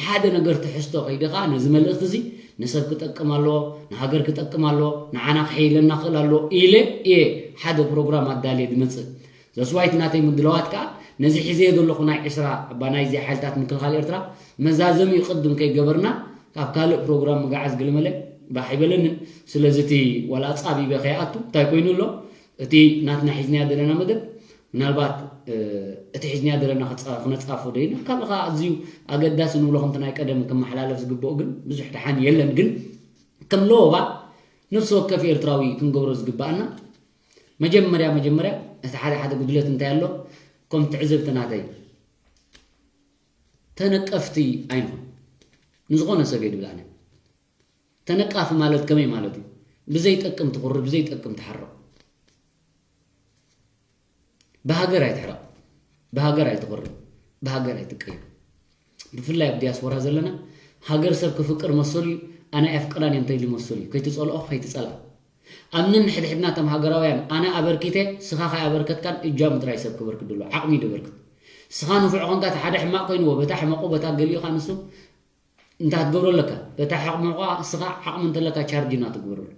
ሓደ ነገር ትሕዝቶ ከይድኻ ነዚ መልእኽቲ እዚ ንሰብ ክጠቅም ኣለዎ፣ ንሃገር ክጠቅም ኣለዎ፣ ንዓና ክሕይለና ክእል ኣለዎ ኢለ እየ ሓደ ፕሮግራም ኣዳልየ ድመጽእ። ዘስዋይት ናተይ ምድለዋት ከኣ ነዚ ሒዘዮ ዘለኹ ናይ ዕስራ እባ ናይዚ ሓይልታት ምክልኻል ኤርትራ መዛዘሚኡ ቅድም ከይገበርና ካብ ካልእ ፕሮግራም ምጋዓዝ ግልመለ ባሕ ይበለንን። ስለዚ እቲ ዋላ ኣጻቢበ ከይኣቱ እንታይ ኮይኑ ኣሎ እቲ ናትና ሒዝናዮ ዘለና መደብ ምናልባት እቲ ሒዝናዮ ዘለና ክነጻፎ ደይና ካልእ ከዓ ኣዝዩ ኣገዳሲ ንብሎ ከምቲ ናይ ቀደም ክመሓላለፍ ዝግብኦ ግን ብዙሕ ደሓን የለን። ግን ከም ለወባ ነፍሲ ወከፍ ኤርትራዊ ክንገብሮ ዝግባኣና መጀመርያ መጀመርያ እቲ ሓደ ሓደ ጉድለት እንታይ ኣሎ? ከም ትዕዝብቲ ናተይ ተነቀፍቲ ኣይንኹን። ንዝኾነ ሰብ እየ ድብል ኣነ። ተነቃፊ ማለት ከመይ ማለት እዩ? ብዘይጠቅም ትኹሪ፣ ብዘይጠቅም ትሓርቕ። ብሃገር ኣይትሕረቕ፣ ብሃገር ኣይትኹሪ፣ ብሃገር ኣይትቀየም። ብፍላይ ኣብ ዲያስፖራ ዘለና ሃገር ሰብ ክፍቅር መሰሉ እዩ። ኣነ ኣየፍቅራን እየ እንተኢሉ መሰሉ እዩ። ከይትጸልኦ ከይትጸልኣ ኣብ ነንሕድሕድና ከም ሃገራውያን ኣነ ኣበርኪተ ስኻ ከይኣበርከትካን እጃሙ ጥራይ ሰብ ክበርክት ድሎ ዓቕሚ እዩ ደበርክት። ስኻ ንፉዕ ኾንካ እቲ ሓደ ሕማቕ ኮይንዎ በታ ሕመቑ በታ ገሊኡ ኻ ንሱ እንታ ክትገብሮ ኣለካ በታ ሕቕሚ ኳ ስኻ ዓቕሚ እንተለካ ቻርጅ እና ትግበረሉ።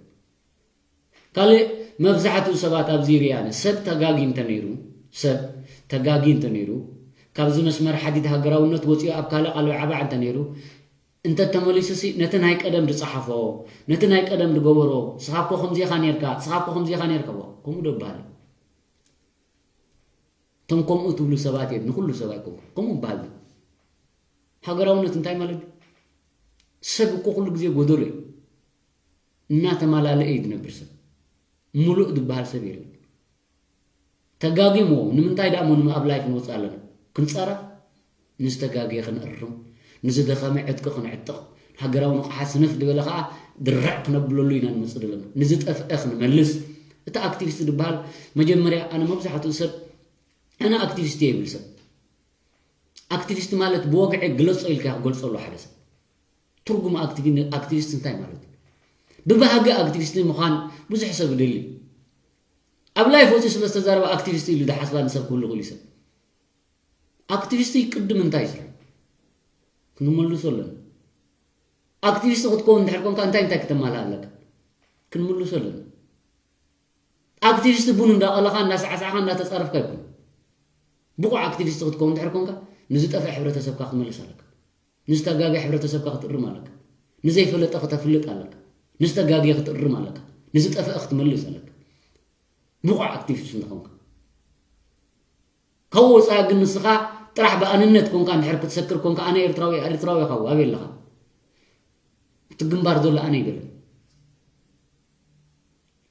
ካልእ መብዛሕትኡ ሰባት ኣብዚ ይርያነ ሰብ ተጋጊ እንተነይሩ ሰብ ተጋጊ እንተነይሩ ካብዚ መስመር ሓዲድ ሃገራውነት ወፂኡ ኣብ ካልእ ቃልዕ ዓባዕ እንተነይሩ እንተተመሊሱሲ ነቲ ናይ ቀደም ዝጸሓፎ ነቲ ናይ ቀደም ዝገበሮ ስኻ እኮ ከምዚኻ ነርካ ስኻ እኮ ከምዚኻ ነርካ ዋ ከምኡ ዶ ይበሃል? እቶም ከምኡ ትብሉ ሰባት እዮም ንኩሉ ሰብ ኣይኮንኩም ከምኡ ይበሃል። ሃገራውነት እንታይ ማለት እዩ? ሰብ እኮ ኩሉ ግዜ ጎደሎ እዩ። እናተማላለአ እዩ ዝነብር ሰብ። ሙሉእ ዝበሃል ሰብ የለን። ተጋጊምዎ ንምንታይ ደኣ ሞንም ኣብ ላይፍ ንወፅእ ኣለና? ክንፀረፍ፣ ንዝተጋገየ ክንእርም፣ ንዝደኸመ ዕጥቂ ክንዕጥቕ፣ ሃገራዊ ንቕሓት ስንፍ ዝበለ ከዓ ድርዕ ክነብለሉ ኢና ንመፅእ ዘለና። ንዝጠፍአ ክንመልስ። እቲ ኣክቲቪስት ዝበሃል መጀመርያ ኣነ መብዛሕትኡ ሰብ ኣነ ኣክቲቪስት እየ ይብል ሰብ። ኣክቲቪስት ማለት ብወግዒ ግለፆ ኢልካ ክገልፆ ኣሎ ሓደ ሰብ። ትርጉም ኣክቲቪ- ኣክቲቪስት እንታይ ማለት እዩ? ብባህጊ ኣክቲቪስት ምዃን ብዙሕ ሰብ ይደሊ። ኣብ ላይፍ ወፂኡ ስለ ዝተዛረበ ኣክቲቪስት ኢሉ ዝሓስባ ንሰብ ክህሉ ይኽእል እዩ ሰብ። ኣክቲቪስት ቅድም እንታይ ስራሕ ክንመልሶ ኣለና። ኣክቲቪስት ክትከውን እንድሕር ኮንካ እንታይ እንታይ ክተማልእ ኣለካ ክንምልሶ ኣለና። ኣክቲቪስት ቡን እንዳቐለኻ እንዳሳዕሳዕኻ እንዳተፃረፍካ ይኮን። ብቑዕ ኣክቲቪስት ክትከውን እንድሕር ኮንካ ንዝጠፍአ ሕብረተሰብካ ክትመልስ ኣለካ። ንዝተጋገ ሕብረተሰብካ ክትእርም ኣለካ። ንዘይፈለጠ ክተፍልጥ ኣለካ። ንዝተጋገ ክትእርም ኣለካ። ንዝጠፍአ ክትመልስ ኣለካ። ብቑዕ ኣክቲቪስት እንተኾንካ። ካብ ወፃኢ ግን ንስኻ ጥራሕ ብኣንነት ኮንካ እንድሕር ክትሰክር ኮንካ ኣነ ኤርትራዊ ኤርትራዊ ኢኻ ኣበይ ኣለኻ? እቲ ግንባር ዘሎ ኣነ ይበለን።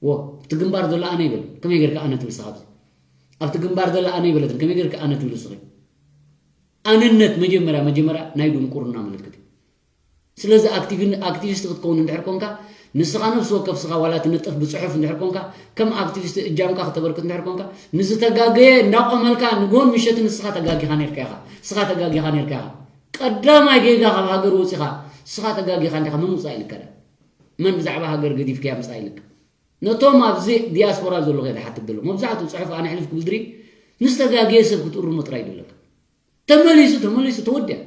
ወ እቲ ግንባር ዘሎ ኣነ ይበል ከመይ ጌርካ ኣነ ትብል ንስኻ ኣብዚ ኣብቲ ግንባር ዘሎ ኣነ ይበለትን ከመይ ጌርካ ኣነ ትብል ንስኺ? ኣንነት መጀመርያ መጀመርያ ናይ ድንቁርና ምልክት እዩ። ስለዚ ኣክቲቪን- ኣክቲቪስት ክትከውን እንድሕር ኮንካ ንስኻ ነፍሲ ወከፍ ስኻ ዋላ ትንጥፍ ብጽሑፍ እንድሕር ኮንካ፣ ከም ኣክቲቪስት እጃምካ ክተበርክት እንድሕር ኮንካ፣ ንዝተጋገየ እንዳቆመልካ ንጎን ምሸት ንስኻ ተጋጊኻ ነርካ ኢኻ። ስኻ ተጋጊኻ ነርካ ኢኻ። ቀዳማይ ጌጋ ካብ ሃገር ወጺኻ ስኻ ተጋጊኻ እንዲኻ። መን ውጻእ ኢልካ ዳ? መን ብዛዕባ ሃገር ገዲፍካያ ምጻእ ኢልካ? ነቶም ኣብዚ ዲያስፖራ ዘሎ ከይደ ሓትት ዘሎ። መብዛሕትኡ ጽሑፍ ኣነ ሕልፍ ክብል ድሪ ምስ ተጋገየ ሰብ ክትእርሞ ጥራይ ይደለካ። ተመሊሱ፣ ተመሊሱ፣ ተወዲያ።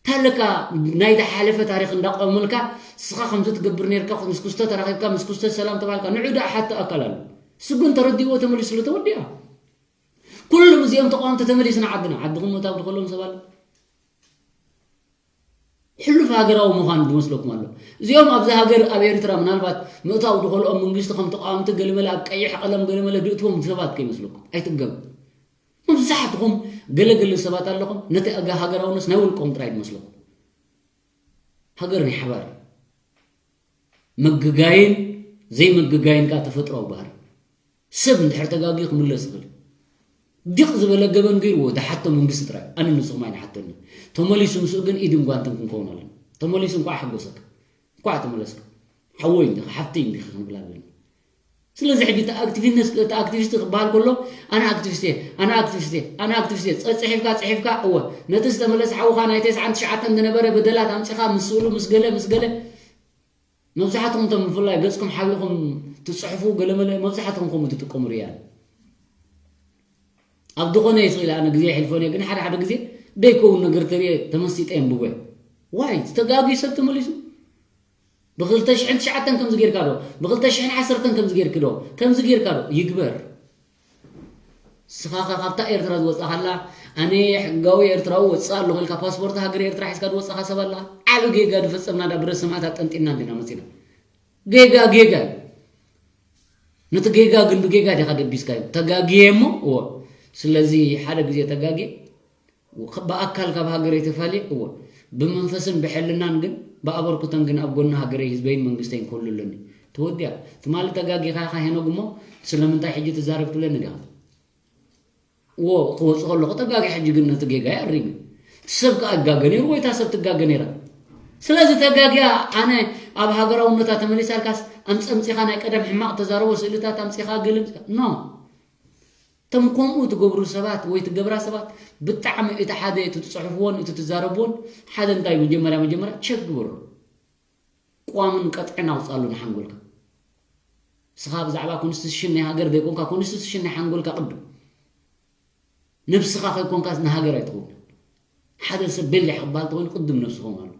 ታለካ ናይ ዝሓለፈ ታሪኽ እንዳቆመልካ፣ ስኻ ከምዚ ትገብር ነርካ፣ ምስ ኩስቶ ተራኺብካ፣ ምስ ኩስቶ ሰላም ተባልካ፣ ንዑ ደኣ ሓቲ ኣካል ኣሎ። ስጉን ተረዲእዎ ተመሊሱ ስለ ተወዲኣ። ኩሎም እዚኦም ተቃወምቲ ተመሊስና ዓድና። ዓድኹም ምእታው ድኸሎም ሰብ ኣሎ። ሕሉፍ ሃገራዊ ምዃን ዝመስለኩም ኣሎ። እዚኦም ኣብዚ ሃገር ኣብ ኤርትራ ምናልባት ምእታው ድኸልኦም መንግስቲ ከም ተቃወምቲ ገለመለ ኣብ ቀይሕ ቀለም ገለመለ ድእትዎም ሰባት ከይመስለኩም። ኣይትገቡ። መብዛሕትኹም ገለገለ ሰባት ኣለኹም፣ ነቲ ኣጋ ሃገራውነት ናይ ውልቆም ጥራይ ዝመስለኩም። ሃገር ናይ ሓባር እዩ። ምግጋይን ዘይምግጋይን ከኣ ተፈጥሮኣዊ ባህሪ። ሰብ እንድሕር ተጋግዩ ክምለስ ይኽእል እዩ። ዲቕ ዝበለ ገበን ገይርዎ ዝሓቶ መንግስቲ ጥራይ። ኣነ ንስኹም ኣይንሓተኒ። ተመሊሱ ምስኡ ግን ኢድን ጓንትን ክንከውን ኣለና። ተመሊሱ እንኳዕ ሓጎሰካ። እንኳዕ ተመለስካ። ሓወይ እንዲኻ፣ ሓፍተይ እንዲኻ ክንብል ኣለና። ስለዚ ሕጂ እቲ ኣክቲቪስት፣ እቲ ኣክቲቪስት ክበሃል ከሎ፣ ኣነ ኣክቲቪስት እየ፣ ኣነ ኣክቲቪስት እየ፣ ኣነ ኣክቲቪስት እየ። ጸ-፣ ጽሒፍካ፣ ጽሒፍካ፣ እወ። ነቲ ዝተመለሰ ሓውኻ ናይ ተስዓን ትሽዓተን ዝነበረ በደላት ኣምጺኻ ምስ ስእሉ፣ ምስ ገለ፣ ምስ ገለ፣ መብዛሕትኹም እቶም ብፍላይ ገጽኩም ሓቢእኩም ትጽሕፉ ገለመለ፣ መብዛሕትኹም ከምኡ ትጥቀሙ ርያ። ኣብ ዝኾነ ይስእል ኣነ ግዜ ይሕልፎን እየ፣ ግን ሓደ ሓደ ግዜ ደይከውን ነገር ተሪኤ ተመሲጠ የንብቦ እየ። ዋይ፣ ዝተጋግዩ ሰብ ተመሊሱ። ብ2009 ከምዚ ጌርካ ዶ? ብ2010 ከምዚ ጌርክ ዶ? ከምዚ ጌርካ ዶ? ይግበር። ስኻ ኸ ካብታ ኤርትራ ዝወጻኻላ፣ ኣነ ሕጋዊ ኤርትራዊ ወጻእ ኣለኹ ኢልካ ፓስፖርት ሃገር ኤርትራ ሒዝካ ዝወጻኻ ሰብ ኣለኻ? ዓቢ ጌጋ ዝፈጸምና ዳ ብረት ሰማእታት ጠንጢና እንዲና መጺና። ጌጋ ጌጋ እዩ። ነቲ ጌጋ ግን ብጌጋ ዲኻ ደቢስካዮ? ተጋግየ እሞ፣ እዎ። ስለዚ ሓደ ግዜ ተጋግየ፣ ብኣካል ካብ ሃገረይ ተፋልየ፣ እዎ። ብመንፈስን ብሕልናን ግን፣ ብኣበርክቶን ግን ኣብ ጎኒ ሃገረይ፣ ህዝበይን መንግስተይን ክህሉ ኣለኒ። ተወዲኣ። ትማሊ ተጋጊኻ ኢኻ ሄኖግ እሞ፣ ስለምንታይ ሕጂ ትዛረብ ትብለኒ ዲኻ? እዎ፣ ክወጽእ ከለኹ ተጋጊ፣ ሕጂ ግን ነቲ ጌጋይ ኣሪመ። እቲ ሰብ ከኣ ይጋገ ነይሩ ወይ እታ ሰብ ትጋገ ነይራ። ስለዚ ተጋጊያ ኣነ ኣብ ሃገራውነታ ተመሊሳ ኢልካስ ኣምጸምጺኻ ናይ ቀደም ሕማቕ ተዛረቦ ስእልታት ኣምጺኻ ገለ ኣምጺኻ። ኖ። እቶም ከምኡ ትገብሩ ሰባት ወይ ትገብራ ሰባት ብጣዕሚ እቲ ሓደ እቲ ትጽሕፍዎን እቲ ትዛረብዎን ሓደ እንታይ መጀመርያ መጀመርያ ቸክ ግበሩ። ቅዋምን ቀጥዕን ኣውጽኣሉ ንሓንጎልካ። ንስኻ ብዛዕባ ኮንስቲቱሽን ናይ ሃገር ዘይኮንካ ኮንስቲቱሽን ናይ ሓንጎልካ ቅድም። ነብስኻ ከይኮንካ ንሃገር ኣይትኸውን። ሓደ ሰብ በሊሕ ክበሃል ተኾይኑ ቅድም ነብሱ ክኸውን ኣሎ።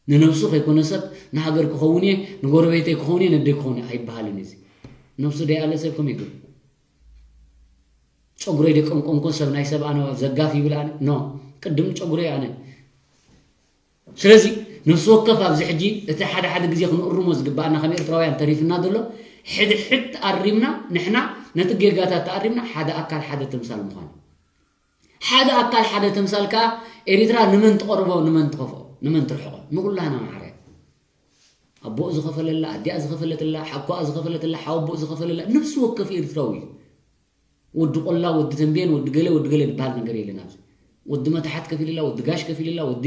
ንነብሱ ከይኮነ ሰብ ንሃገር ክኸውን እየ፣ ንጎረቤተይ ክኸውን እየ፣ ነደይ ክኸውን እየ ኣይበሃልን እዩ። ነብሱ ደይኣለ ሰብ ከመይ ይገብር? ጨጉረይ ደቀንቆንኮ ሰብ ናይ ሰብ ኣነ ዘጋፍ ይብል ኣነ? ኖ፣ ቅድም ጨጉረይ ኣነ። ስለዚ ነፍሲ ወከፍ ኣብዚ ሕጂ እቲ ሓደ ሓደ ግዜ ክንእርሞ ዝግባኣና ከም ኤርትራውያን ተሪፍና ዘሎ ሕድሕድ ኣሪምና ንሕና ነቲ ጌጋታት ተኣሪምና ሓደ ኣካል ሓደ ተምሳል ምዃን። ሓደ ኣካል ሓደ ተምሳል ከኣ ኤርትራ ንመን ትቐርቦ፣ ንመን ትኸፍኦ፣ ንመን ትርሕቆ፣ ንኹላህና ማዕረ። ኣቦኡ ዝኸፈለላ፣ ኣዲኣ ዝኸፈለትላ፣ ሓኮኣ ዝኸፈለትላ፣ ሓወቦኡ ዝኸፈለላ፣ ነፍሲ ወከፍ ኤርትራዊ እዩ። ወዲ ቆላ፣ ወዲ ተንቤን፣ ወዲ ገለ፣ ወዲ ገለ ዝበሃል ነገር የለን ኣብዚ። ወዲ መታሕት ከፊልላ፣ ወዲ ጋሽ ከፊልላ፣ ወዲ፣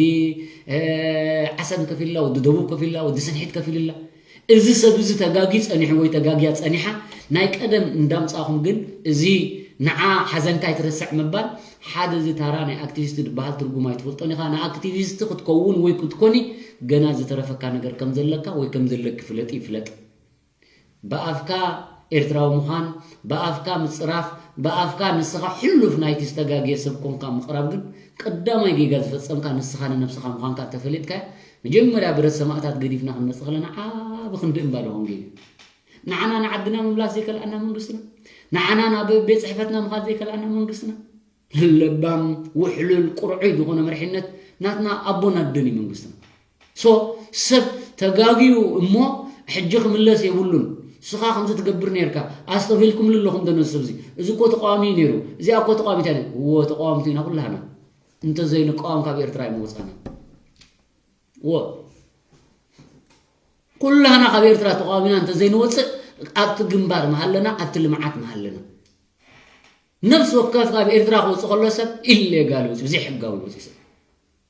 እ፣ ዓሰብ ከፊልላ፣ ወዲ ደቡብ ከፊልላ፣ ወዲ ስንሒት ከፊልላ። እዚ ሰብ እዚ ተጋጊ ጸኒሑ ወይ ተጋጊያ ጸኒሓ፣ ናይ ቀደም እንዳምጻኹም ግን እዚ ንዓ ሓዘንካ ኣይትረስዕ ምባል፣ ሓደ እዚ ታራ ናይ ኣክቲቪስት ዝበሃል ትርጉም ኣይትፈልጦን ኢኻ። ንኣክቲቪስት ክትከውን ወይ ክትኮኒ ገና ዝተረፈካ ነገር ከም ዘለካ ወይ ከም ዘለኪ ፍለጢ ይፍለጥ። ብኣፍካ ኤርትራዊ ምዃን፣ ብኣፍካ ምጽራፍ፣ ብኣፍካ ንስኻ ሕሉፍ ናይቲ ዝተጋግየ ሰብ ኮንካ ምቕራብ ግን ቀዳማይ ጌጋ ዝፈጸምካ ንስኻ ንነብስኻ ምዃንካ እንተፈሊጥካዮ፣ መጀመርያ ብረት ሰማእታት ገዲፍና ክንመጽእ ከለና ዓቢ ክንዲ እምባ ዶ ክንገዩ? ንዓና ንዓድና ምምላስ ዘይከልኣና መንግስትና? ንዓና ናብ ቤት ጽሕፈትና ምኻድ ዘይከልኣና መንግስትና? ለባም፣ ውሕሉል፣ ቁርዑይ ዝኾነ መሪሕነት ናትና ኣቦን ኣደን እዩ መንግስትና። ሶ፣ ሰብ ተጋግዩ እሞ ሕጂ ክምለስ የብሉን። ንስኻ ከምዚ ትገብር ነይርካ፣ ኣስተብሂልኩምሉ ኣለኹም ዶ ነዚ ሰብ እዚ? እዚ እኮ ተቃዋሚ እዩ ነይሩ፣ እዚኣ እኮ ተቃዋሚት እያ ነይሩ። እዎ፣ ተቃወምቲ ኢና ኩላህና። እንተዘይንቃወም ካብ ኤርትራ ኣይምወጻና። እዎ። ኩላህና ካብ ኤርትራ ተቃዋሚና እንተዘይንወጽእ፣ ኣብቲ ግንባር ምሃለና፣ ኣብቲ ልምዓት ምሃለና። ነፍሲ ወከፍ ካብ ኤርትራ ክወጽእ ከሎ ሰብ ኢሌጋል ወጺኡ፣ ብዘይሕጋዊ ወጺኡ ሰብ።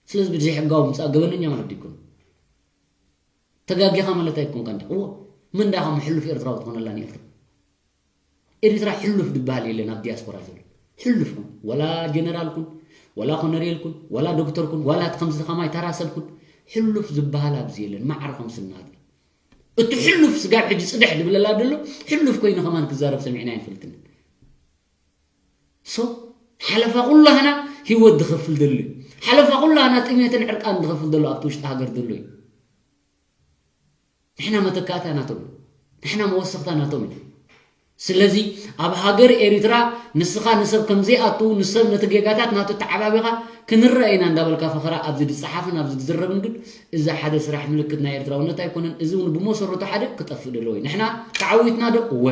ስለዚ ብዘይሕጋዊ ምጻእ ገበነኛ ማለት ኣይኮነን። ተጋጊኻ ማለት ኣይኮንካ እንዳ እዎ ምን ዳኻ ሕሉፍ ኤርትራዊ ትኾነላ ንኤርትራ። ኤርትራ ሕሉፍ ዝበሃል የለን ኣብ ዲያስፖራ ዘሎ። ሕሉፍ ኩን ወላ ጀነራል ኩን ወላ ኮነሬል ኩን ወላ ዶክተር ኩን ዋላ እቲ ከምዚ ከማይ ተራ ሰብ ኩን ሕሉፍ ዝበሃል ኣብዚ የለን። ማዕረ ከም ስናት እቲ ሕሉፍ ስጋብ ሕጂ ጽድሕ ዝብለላ ዘሎ ሕሉፍ ኮይኑ ከማን ክዛረብ ሰሚዕና ኣይንፈልጥን። ሶ ሓለፋ ኩላህና ህይወት ዝኸፍል ዘሎ እዩ። ሓለፋ ኩላህና ጥሜትን ዕርቃን ዝኸፍል ዘሎ ኣብቲ ውሽጢ ሃገር ዘሎ እዩ። ንሕና መተካእታ ናቶም እዩ። ንሕና መወሰኽታ ናቶም እዩ። ስለዚ ኣብ ሃገር ኤሪትራ ንስኻ ንሰብ ከም ዘይኣቱ ንሰብ ነቲ ጌጋታት ናቱ ተዓባቢኻ ክንረአ ኢና እንዳበልካ ፈኸራ ኣብዚ ዝጸሓፍን ኣብዚ ዝዝረብን ግን እዚ ሓደ ስራሕ ምልክት ናይ ኤርትራውነት ኣይኮነን። እዚ እውን ብመሰረቱ ሓደ ክጠፍእ ደለዎ እዩ። ንሕና ተዓዊትና ዶ? እወ።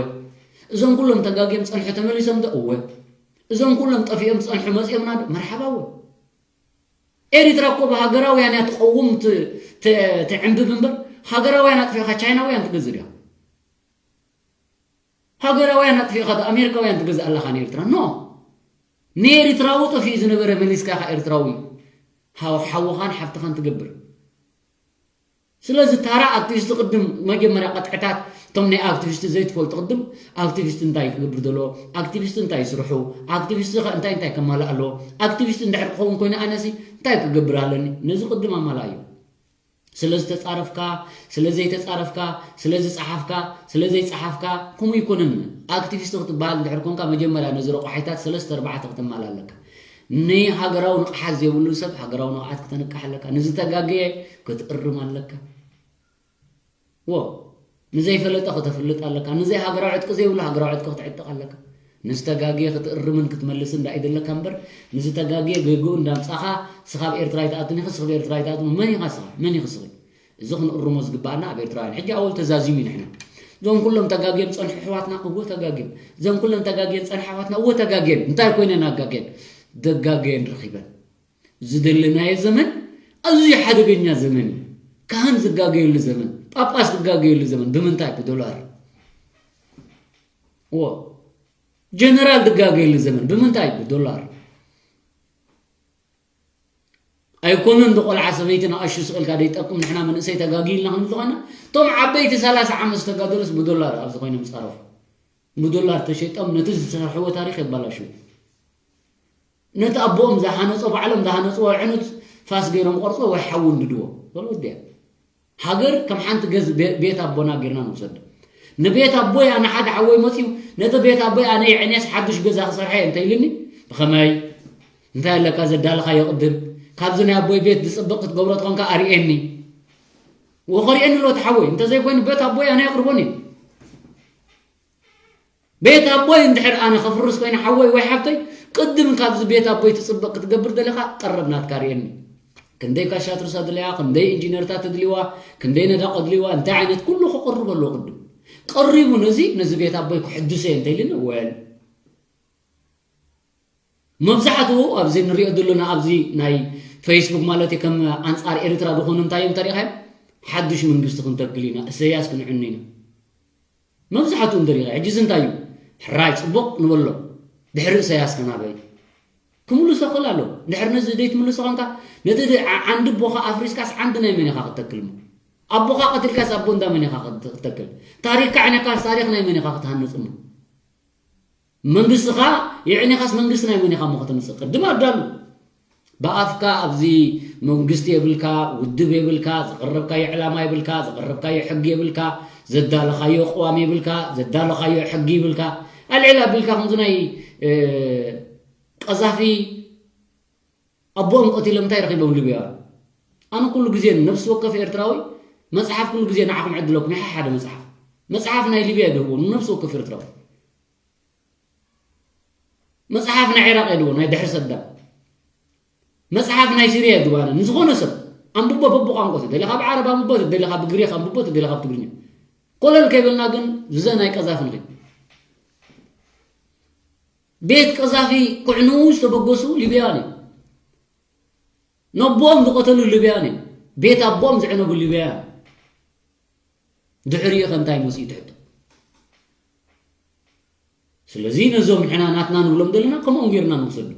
እዞም ኩሎም ተጋግዮም ጸንሑ ተመሊሶም ዶ? እወ። እዞም ኩሎም ጠፊኦም ዝጸንሑ መጺኦምና ዶ? መርሓባ እወ። ኤሪትራ እኮ ብሃገራውያን እያ ትቐውም ት- ት- ትዕንብብ እምበር ሃገራውያን ኣጥፊእኻ ቻይናውያን ትገዝእ ድያ? ሃገራውያን ኣጥፊእኻ ዶ ኣሜሪካውያን ትገዝእ ኣለኻ ንኤርትራ? ኖ። ንኤሪትራዊ ጠፊኡ ዝነበረ መሊስካ ኢኻ ኤርትራዊ ሓው- ሓውኻን ሓብትኻን ትገብር። ስለዚ ታራ ኣክቲቪስት ቅድም መጀመርያ ቀጥዕታት እቶም ናይ ኣክቲቪስት ዘይትፈልጡ ቅድም ኣክቲቪስት እንታይ ክገብር ዘለዎ ኣክቲቪስት እንታይ ይስርሑ ኣክቲቪስት ከ እንታይ እንታይ ከማልእ ኣለዎ ኣክቲቪስት እንድሕር ክኸውን ኮይኑ ኣነሲ እንታይ ክገብር ኣለኒ ነዚ ቅድም ኣማልኣዮ ስለ ዝተጻረፍካ ስለ ዘይተጻረፍካ ስለ ዝጸሓፍካ ስለ ዘይጸሓፍካ ከምኡ ይኮነን ኣክቲቪስት ክትበሃል እንድሕር ኮንካ መጀመርያ ነዚ ረቋሒታት ሰለስተ ኣርባዕተ ክትማል ኣለካ ንሃገራዊ ንቕሓት ዘይብሉ ሰብ ሃገራዊ ንቕሓት ክተንቅሕ ኣለካ ንዝተጋገየ ክትእርም ኣለካ ዎ ንዘይፈለጠ ከተፍልጥ ኣለካ ንዘይ ሃገራዊ ዕጥቂ ዘይብሉ ሃገራዊ ዕጥቂ ክትዕጥቕ ኣለካ ንዝተጋግየ ክትእርምን ክትመልስን ዳኣ ይደለካ እምበር ንዝተጋግየ ገግኡ እንዳምጻኻ ስኻ ኣብ ኤርትራ ይትኣቱን ኢኻ ስኽ ኤርትራ ይትኣቱን መን ኢኻ ስኻ መን ኢኺ ስኺ እዚ ክንእርሞ ዝግባኣና ኣብ ኤርትራውያን ሕጂ ኣወል ተዛዚሙ ንሕና እዞም ኩሎም ተጋግዮም ጸንሑ ኣሕዋትና እወ ተጋግዮም እዞም ኩሎም ተጋግየን ጸንሑ ኣሕዋትና እወ ተጋግየን እንታይ ኮይነን ኣጋግየን ደጋግየን ረኺበን ዝደለናዮ ዘመን ኣዝዩ ሓደገኛ ዘመን እዩ። ካህን ዝጋገየሉ ዘመን፣ ጳጳስ ዝጋገየሉ ዘመን ብምንታይ ብዶላር? እዎ ጀነራል ዝጋገየሉ ዘመን ብምንታይ ብዶላር? ኣይኮነን ዶ ቆልዓ ሰበይቲ ንኣሹ ስቕ ኢልካ ደይጠቅም ንሕና መንእሰይ ተጋግዩ ኢልና ክንብል ዝኾና እቶም ዓበይቲ ሰላሳ ዓመት ዝተጋደሉስ ብዶላር ኣብዚ ኮይኖም ዝጻረፉ ብዶላር ተሸይጦም ነቲ ዝሰርሕዎ ታሪኽ የባላሽው። ነቲ ኣቦኦም ዝሃነጾ ባዕሎም ዝሃነጽዎ ኣዕኑድ ፋስ ገይሮም ቆርጽዎ ወይ ሓዊ እንድድዎ። በል ወዲያ። ሃገር ከም ሓንቲ ገዝ ቤት ኣቦና ጌርና ንውሰዶ። ንቤት ኣቦይ ኣነ ሓደ ሓወይ መጽዩ ነቲ ቤት ኣቦይ ኣነ የዕንየስ ሓዱሽ ገዛ ክሰርሐ እየ እንተ ኢልኒ ብኸመይ እንታይ ኣለካ ዘዳለኻዮ ቅድም ካብዚ ናይ ኣቦይ ቤት ዝጽብቕ ክትገብሮ ትኾንካ ኣርእየኒ ወኸርእየኒ ሎ ተሓወይ እንተዘይኮይኑ ቤት ኣቦይ ኣነ የቕርቦን እዩ ቤት ኣቦይ እንድሕር ኣነ ከፍርስ ኮይነ ሓወይ ወይ ሓብተይ ቅድም ካብዚ ቤት ኣቦይ ትፅበቅ ክትገብር ደለካ ቀረብ ናትካ ርኤኒ ክንደይ ካሻትርስ ኣድለያ ክንደይ ኢንጂነርታት ተድልዋ ክንደይ ነዳቕ ኣድልዋ እንታይ ዓይነት ኩሉ ክቕርብ ኣለዎ ቅድም ቀሪቡ ነዚ ነዚ ቤት ኣቦይ ክሕድሶ እየ እንተኢልኒ ወል መብዛሕትኡ ኣብዚ ንሪኦ ዘለና ኣብዚ ናይ ፌስቡክ ማለት እዩ ከም ኣንፃር ኤርትራ ዝኾኑ እንታይ እዮም ተሪኻዮም ሓዱሽ መንግስቲ ክንተክል ኢና እሰያስ ክንዕኑ ኢና መብዛሕትኡ እንተሪኻ ሕጂ እዚ እንታይ እዩ ሕራይ ፅቡቕ ንበሎ ድሕሪ እሰያስ ከናበይ ክምልሶ ክእል ኣለዎ ድሕሪ ነዚ ዘይትምልሶ ኮንካ ነቲ ዓንዲ ኣቦኻ ኣፍሪስካስ ዓንዲ ናይ መን ኢኻ ክትተክል እሞ ኣቦኻ ቀትልካስ ኣቦ እንዳ መን ኢኻ ክትተክል ታሪክካ ዕነካስ ታሪክ ናይ መን ኢኻ ክትሃንፅ እሞ መንግስትኻ የዕኒኻስ መንግስቲ ናይ መን ኢኻ እሞ ከተምፅእ ቅድም ኣዳሉ ብኣፍካ ኣብዚ መንግስቲ የብልካ ውድብ የብልካ ዘቐረብካዮ ዕላማ የብልካ ዘቐረብካዮ ሕጊ የብልካ ዘዳለኻዮ ቅዋም የብልካ ዘዳለኻዮ ሕጊ ይብልካ ኣልዕል ኣቢልካ ከምዚ ናይ ቀዛፊ ኣቦኦም ቀቲሎም እንታይ ረኺቦም ሊብያውያን ኣነ ኩሉ ግዜ ነብሲ ወከፍ ኤርትራዊ መፅሓፍ ኩሉ ግዜ ንዓኹም ዕድለኩም ይሓ ሓደ መፅሓፍ መፅሓፍ ናይ ሊብያ ይድህቦ ንነብሲ ወከፍ ኤርትራዊ መጽሓፍ ናይ ዒራቕ የድዎ ናይ ድሕሪ ሰዳም መጽሓፍ ናይ ሲርያ የድዋነ ንዝኾነ ሰብ ኣንብቦ በብቋንቋ ተደሊኻ ብዓረብ ኣንብቦ ተደሊኻ ብግሪኽ ኣንብቦ ተደሊኻ ብትግርኛ ኮለል ከይበልና ግን ዝዘ ናይ ቀዛፊ ንኺድ ቤት ቀዛፊ ኩዕንዉ ዝተበገሱ ሊብያውያን እዮም ነቦኦም ዝቐተሉ ሊብያውያን እዮም ቤት ኣቦኦም ዝዕነቡ ሊብያውያን ድሕሪኡ ከ እንታይ መፅኡ ትሕቶ ስለዚ ነዞም ንሕና ናትና ንብሎም ዘለና ከምኦም ጌርና ንውሰዱ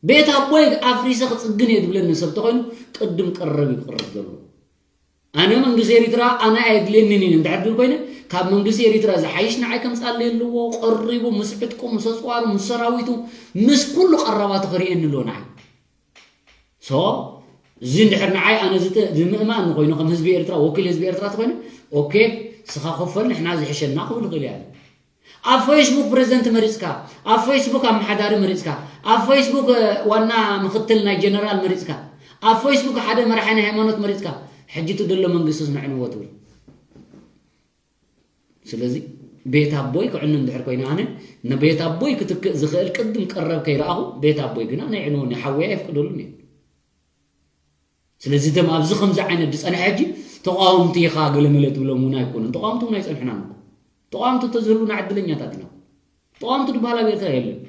ቤት ኣቦይ ኣፍሪሰ ክፅግን እየ ዝብለኒ ሰብ ተኮይኑ ቅድም ቀረብ እዩ ክቕርብ ዘለዎ ኣነ መንግስቲ ኤሪትራ ኣነ ኣየድልየንን እዩ እንድሕር ድብል ኮይነ፣ ካብ መንግስቲ ኤሪትራ ዝሓይሽ ንዓይ ከምጻለይ ኣለዎ። ቀሪቡ ምስ ዕጥቁ፣ ምስ ኣጽዋሩ፣ ምስ ሰራዊቱ፣ ምስ ኩሉ ቀረባቱ ክርእየኒ ኣለዎ ንዓይ። ሶ እዚ እንድሕር ንዓይ ኣነ ዝምእማን ኮይኑ ከም ህዝቢ ኤርትራ፣ ወኪል ህዝቢ ኤርትራ ተኮይነ፣ ኦኬ፣ ስኻ ኮፈል ንሕና ዝሕሸና ክብል ይኽእል እያ። ኣብ ፌስቡክ ፕሬዝደንት መሪጽካ፣ ኣብ ፌስቡክ ኣመሓዳሪ መሪጽካ፣ ኣብ ፌስቡክ ዋና ምክትል ናይ ጀነራል መሪጽካ፣ ኣብ ፌስቡክ ሓደ መራሒ ናይ ሃይማኖት መሪጽካ፣ ሕጂ እቲ ዘሎ መንግስቲ ስምዕንዎ ትብል። ስለዚ ቤት ኣቦይ ክዕኑ እንድሕር ኮይነ ኣነ ንቤት ኣቦይ ክትክእ ዝኽእል ቅድም ቀረብ ከይረኣኹ፣ ቤት ኣቦይ ግና ናይ ዕንወኒ ሓወይ ኣይፍቅደሉን እዩ። ስለዚ እቶም ኣብዚ ከምዚ ዓይነት ዝጸንሐ ሕጂ ተቃወምቲ ኢኻ ገለመለ ትብሎም እውን ኣይኮኑን። ተቃወምቲ እውን ኣይጸንሕናን እኮ። ተቃወምቲ እንተዝህሉና ዕድለኛታት ኢና። ተቃወምቲ ዝበሃል ኣብ ኤርትራ የለን።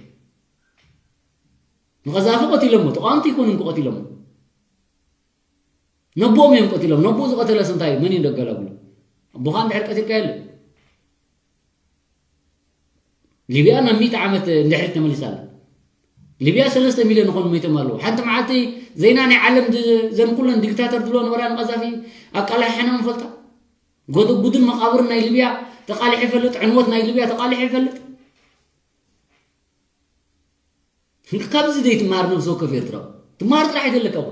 ንቐዛፊ ቀቲሎሞ፣ ተቃወምቲ ኣይኮኑን እኮ ቀቲሎሞ። ነቦኦም እዮም ቀቲሎም። ነቦኡ ዝቐተለስ እንታይ እዩ? መን እዩ ደገላግሎ? ኣቦኻ እንድሕር ቀቲልካ የለን። ሊብያ ናብ ሚእቲ ዓመት እንድሕሪት ተመሊሳ ኣላ። ሊብያ ሰለስተ ሚልዮን ዝኾኑ ሞይቶም ኣለዉ። ሓንቲ መዓልቲ ዜና ናይ ዓለም ድ- ዘን ኩለን ዲክታተር ድሎ ነበራ ንቐዛፊ ኣቃላሕሐና ንፈልጣ። ጎደጉድን መቃብርን ናይ ሊብያ ተቃሊሑ ይፈልጥ፣ ዕንወት ናይ ሊብያ ተቃሊሑ ይፈልጥ። ካብዚ ዘይትመሃር ነብሲ ወከፍ ኤርትራዊ ትመሃር ጥራሕ ኣይደለካ እኮ።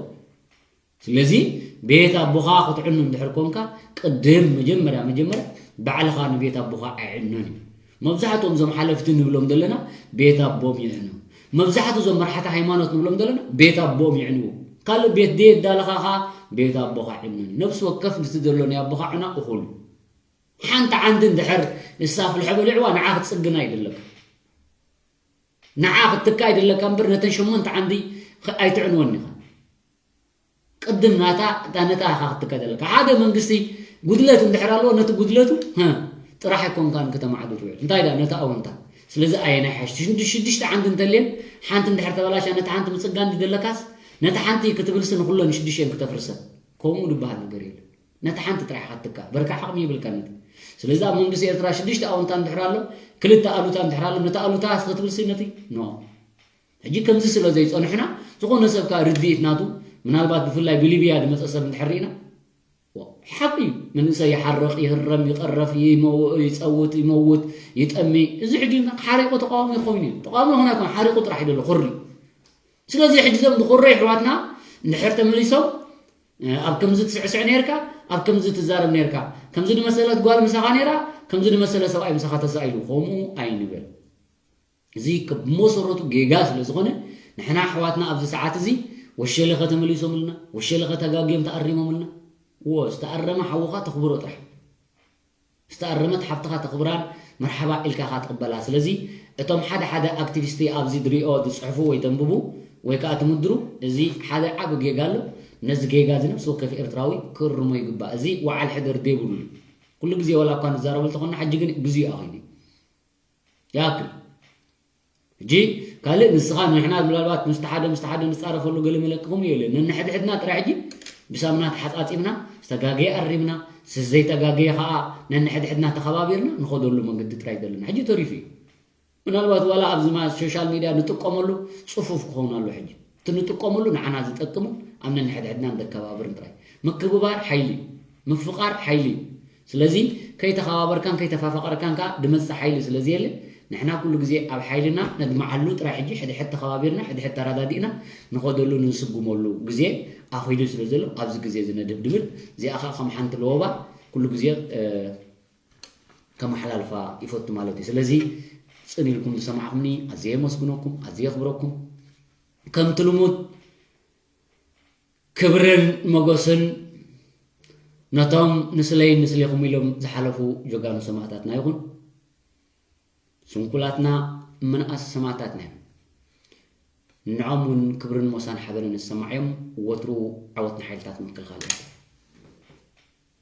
ስለዚ ቤት ኣቦኻ ክትዕኑ እንድሕር ኮንካ ቅድም መጀመርያ መጀመርያ ባዕልኻ ንቤት ኣቦኻ ኣዕኖን እዩ። መብዛሕትኦም እዞም ሓለፍቲ ንብሎም ዘለና ቤት ኣቦም ይዕኑ። መብዛሕትኡ እዞም መራሕቲ ሃይማኖት ንብሎም ዘለና ቤት ኣቦም ይዕንዎ። ካልእ ቤት ደየዳለኻ ኸዓ ቤት ኣቦኻ ዕኖን እዩ። ነብሲ ወከፍ ምስቲ ዘሎ ናይ ኣቦኻ ዕና እኹል እዩ። ሓንቲ ዓንዲ እንድሕር ንሳ ፍልሖ በሊዕዋ ንዓ ክትጽግና ይደለካ። ንዓ ክትትካ ይደለካ እምበር ነተን ሸሞንተ ዓንዲ ኸ- ኣይትዕንወን ኢኻ። ቅድም ናታ እታ ነታ ኢኻ ክትትካ ዘለካ። ሓደ መንግስቲ ጉድለት እንድሕር ኣለዎ ነቲ ጉድለቱ ሀ፣ ጥራሕ ኣይኮንካን ከተማዕዱ ትውዕል። እንታይ ደኣ ነታ ኣወንታ። ስለዚ ኣየናይ ሓሽ ሽዱሽተ ዓንዲ እንተልየን ሓንቲ እንድሕር ተበላሻ ነታ ሓንቲ ምጽጋን ድደለካስ ነታ ሓንቲ ክትብልሲ ንኩለን ሽዱሽተን ክተፍርሰን። ከምኡ ዝበሃል ነገር የለን። ነታ ሓንቲ ጥራሕ ኢኻ ትትካ። በርካ ዓቕሚ የብልካን ነቲ። ስለዚ ኣብ መንግስቲ ኤርትራ ሽዱሽተ ኣወንታ እንድሕር ኣሎ፣ ክልተ ኣሉታ እንድሕር ኣሎ፣ ነታ ኣሉታ ክትብልሲ ነቲ ኖ። ሕጂ ከምዚ ስለ ዘይጸንሑና፣ ዝኾነ ሰብ ከኣ ርድኢት ናቱ፣ ምናልባት ብፍላይ ብሊብያ ዝመጸ ሰብ እንድሕር ርኢና፣ ዋ፣ ሓቂ እዩ። መንእሰይ ይሓርቕ፣ ይህረም፣ ይቐረፍ፣ ይመው-፣ ይጸውት፣ ይመውት፣ ይጠሚ። እዚ ሕጂ ሓሪቑ ተቃዋሚ ይኸውን እዩ። ተቃዋሚ ይኹን ኣይኮን፣ ሓሪቑ ጥራሕ እዩ ዘሎ፣ ኹሪ። ስለዚ ሕጂ እዞም ዝኹሪ ኣሕዋትና እንድሕር ተመሊሶም፣ ኣብ ከምዚ ትስዕስዕ ነርካ፣ ኣብ ከምዚ ትዛረብ ነርካ፣ ከምዚ ዝመሰለት ጓል ምሳኻ ነራ፣ ከምዚ ዝመሰለ ሰብኣይ ምሳኻ ተሳኢሉ፣ ከምኡ ኣይንበል። እዚ ብመሰረቱ ጌጋ ስለ ዝኾነ፣ ንሕና ኣሕዋትና ኣብዚ ሰዓት እዚ ወሸለኸ ተመሊሶምልና፣ ወሸለኸ ተጋግዮም ተኣሪሞምልና። እወ፣ ዝተኣረመ ሓውኻ ተኽብሮ ጥራሕ። ዝተኣረመት ሓብትኻ ተኽብራን መርሓባ ኢልካ ኢኻ ትቕበላ። ስለዚ እቶም ሓደ ሓደ ኣክቲቪስቲ ኣብዚ ድሪኦ ዝጽሕፉ ወይ ተንብቡ ወይ ከኣ ትምድሩ፣ እዚ ሓደ ዓቢ ጌጋ ኣሎ። ነዚ ጌጋ እዚ ነፍሲ ወከፍ ኤርትራዊ ክእርሞ ይግባእ። እዚ ወዓል ሕደር ዘይብሉ እዩ። ኩሉ ግዜ ዋላ እኳ ንዛረበሉ ተኾንና፣ ሕጂ ግን ግዜኡ ኣኺሉ እዩ። ይኣክል። ሕጂ ካልእ ንስኻ ንሕና ምናልባት ምስቲ ሓደ ምስቲ ሓደ ንጻረፈሉ ገለ መለክኹም እዩ የለን። ነንሕድሕድና ጥራይ ሕጂ ብሳሙና ተሓጻጺብና፣ ዝተጋገየ ኣሪምና፣ ስ-፣ ዘይተጋገየ ኸኣ ነንሕድሕድና ተኸባቢርና ንኸደሉ መንገዲ ጥራይ ዘለና። ሕጂ ተሪፉ እዩ። ምናልባት ዋላ ኣብዚ ማ-፣ ሶሻል ሚድያ ንጥቀመሉ ጽፉፍ ክኸውን ኣሎ ሕጂ። እቲ ንጥቀመሉ ንዓና ዝጠቅምን ኣብ ነንሕድሕድና ንተከባብርን ጥራይ። ምክብባር ሓይሊ እዩ። ምፍቓር ሓይሊ እዩ። ስለዚ ከይተኸባበርካን ከይተፋፈቐርካን ከኣ ድመጽእ ሓይሊ ስለ ዘየለ፣ ንሕና ኩሉ ግዜ ኣብ ሓይልና ነድምዓሉ ጥራይ ሕጂ ሕድሕድ ተኸባቢርና፣ ሕድሕድ ተረዳዲእና ንኸደሉ ንስጉመሉ ግዜ ኣኺሉ ስለ ዘሎ፣ ኣብዚ ግዜ እዚ ነድብድብል። እዚኣ ከኣ ከም ሓንቲ ለወባ ኩሉ ግዜ፣ እ፣ ከመሓላልፋ ይፈቱ ማለት እዩ። ስለዚ ጽን ኢልኩም ዝሰማዕኩምኒ ኣዝየ የመስግነኩም፣ ኣዝየ የኽብረኩም። ከምቲ ልሙድ ክብርን ሞገስን ነቶም ንስለይን ንስሌኹም ኢሎም ዝሓለፉ ጀጋኑ ሰማእታትና ይኹን። ስንኩላትና ምንኣስ ሰማእታትና እዮም። ንዖም እውን ክብርን ሞሳን ሓበንን ይሰማዕ እዮም። ወትሩ ዓወት ንሓይልታት ምክልኻል እዮም።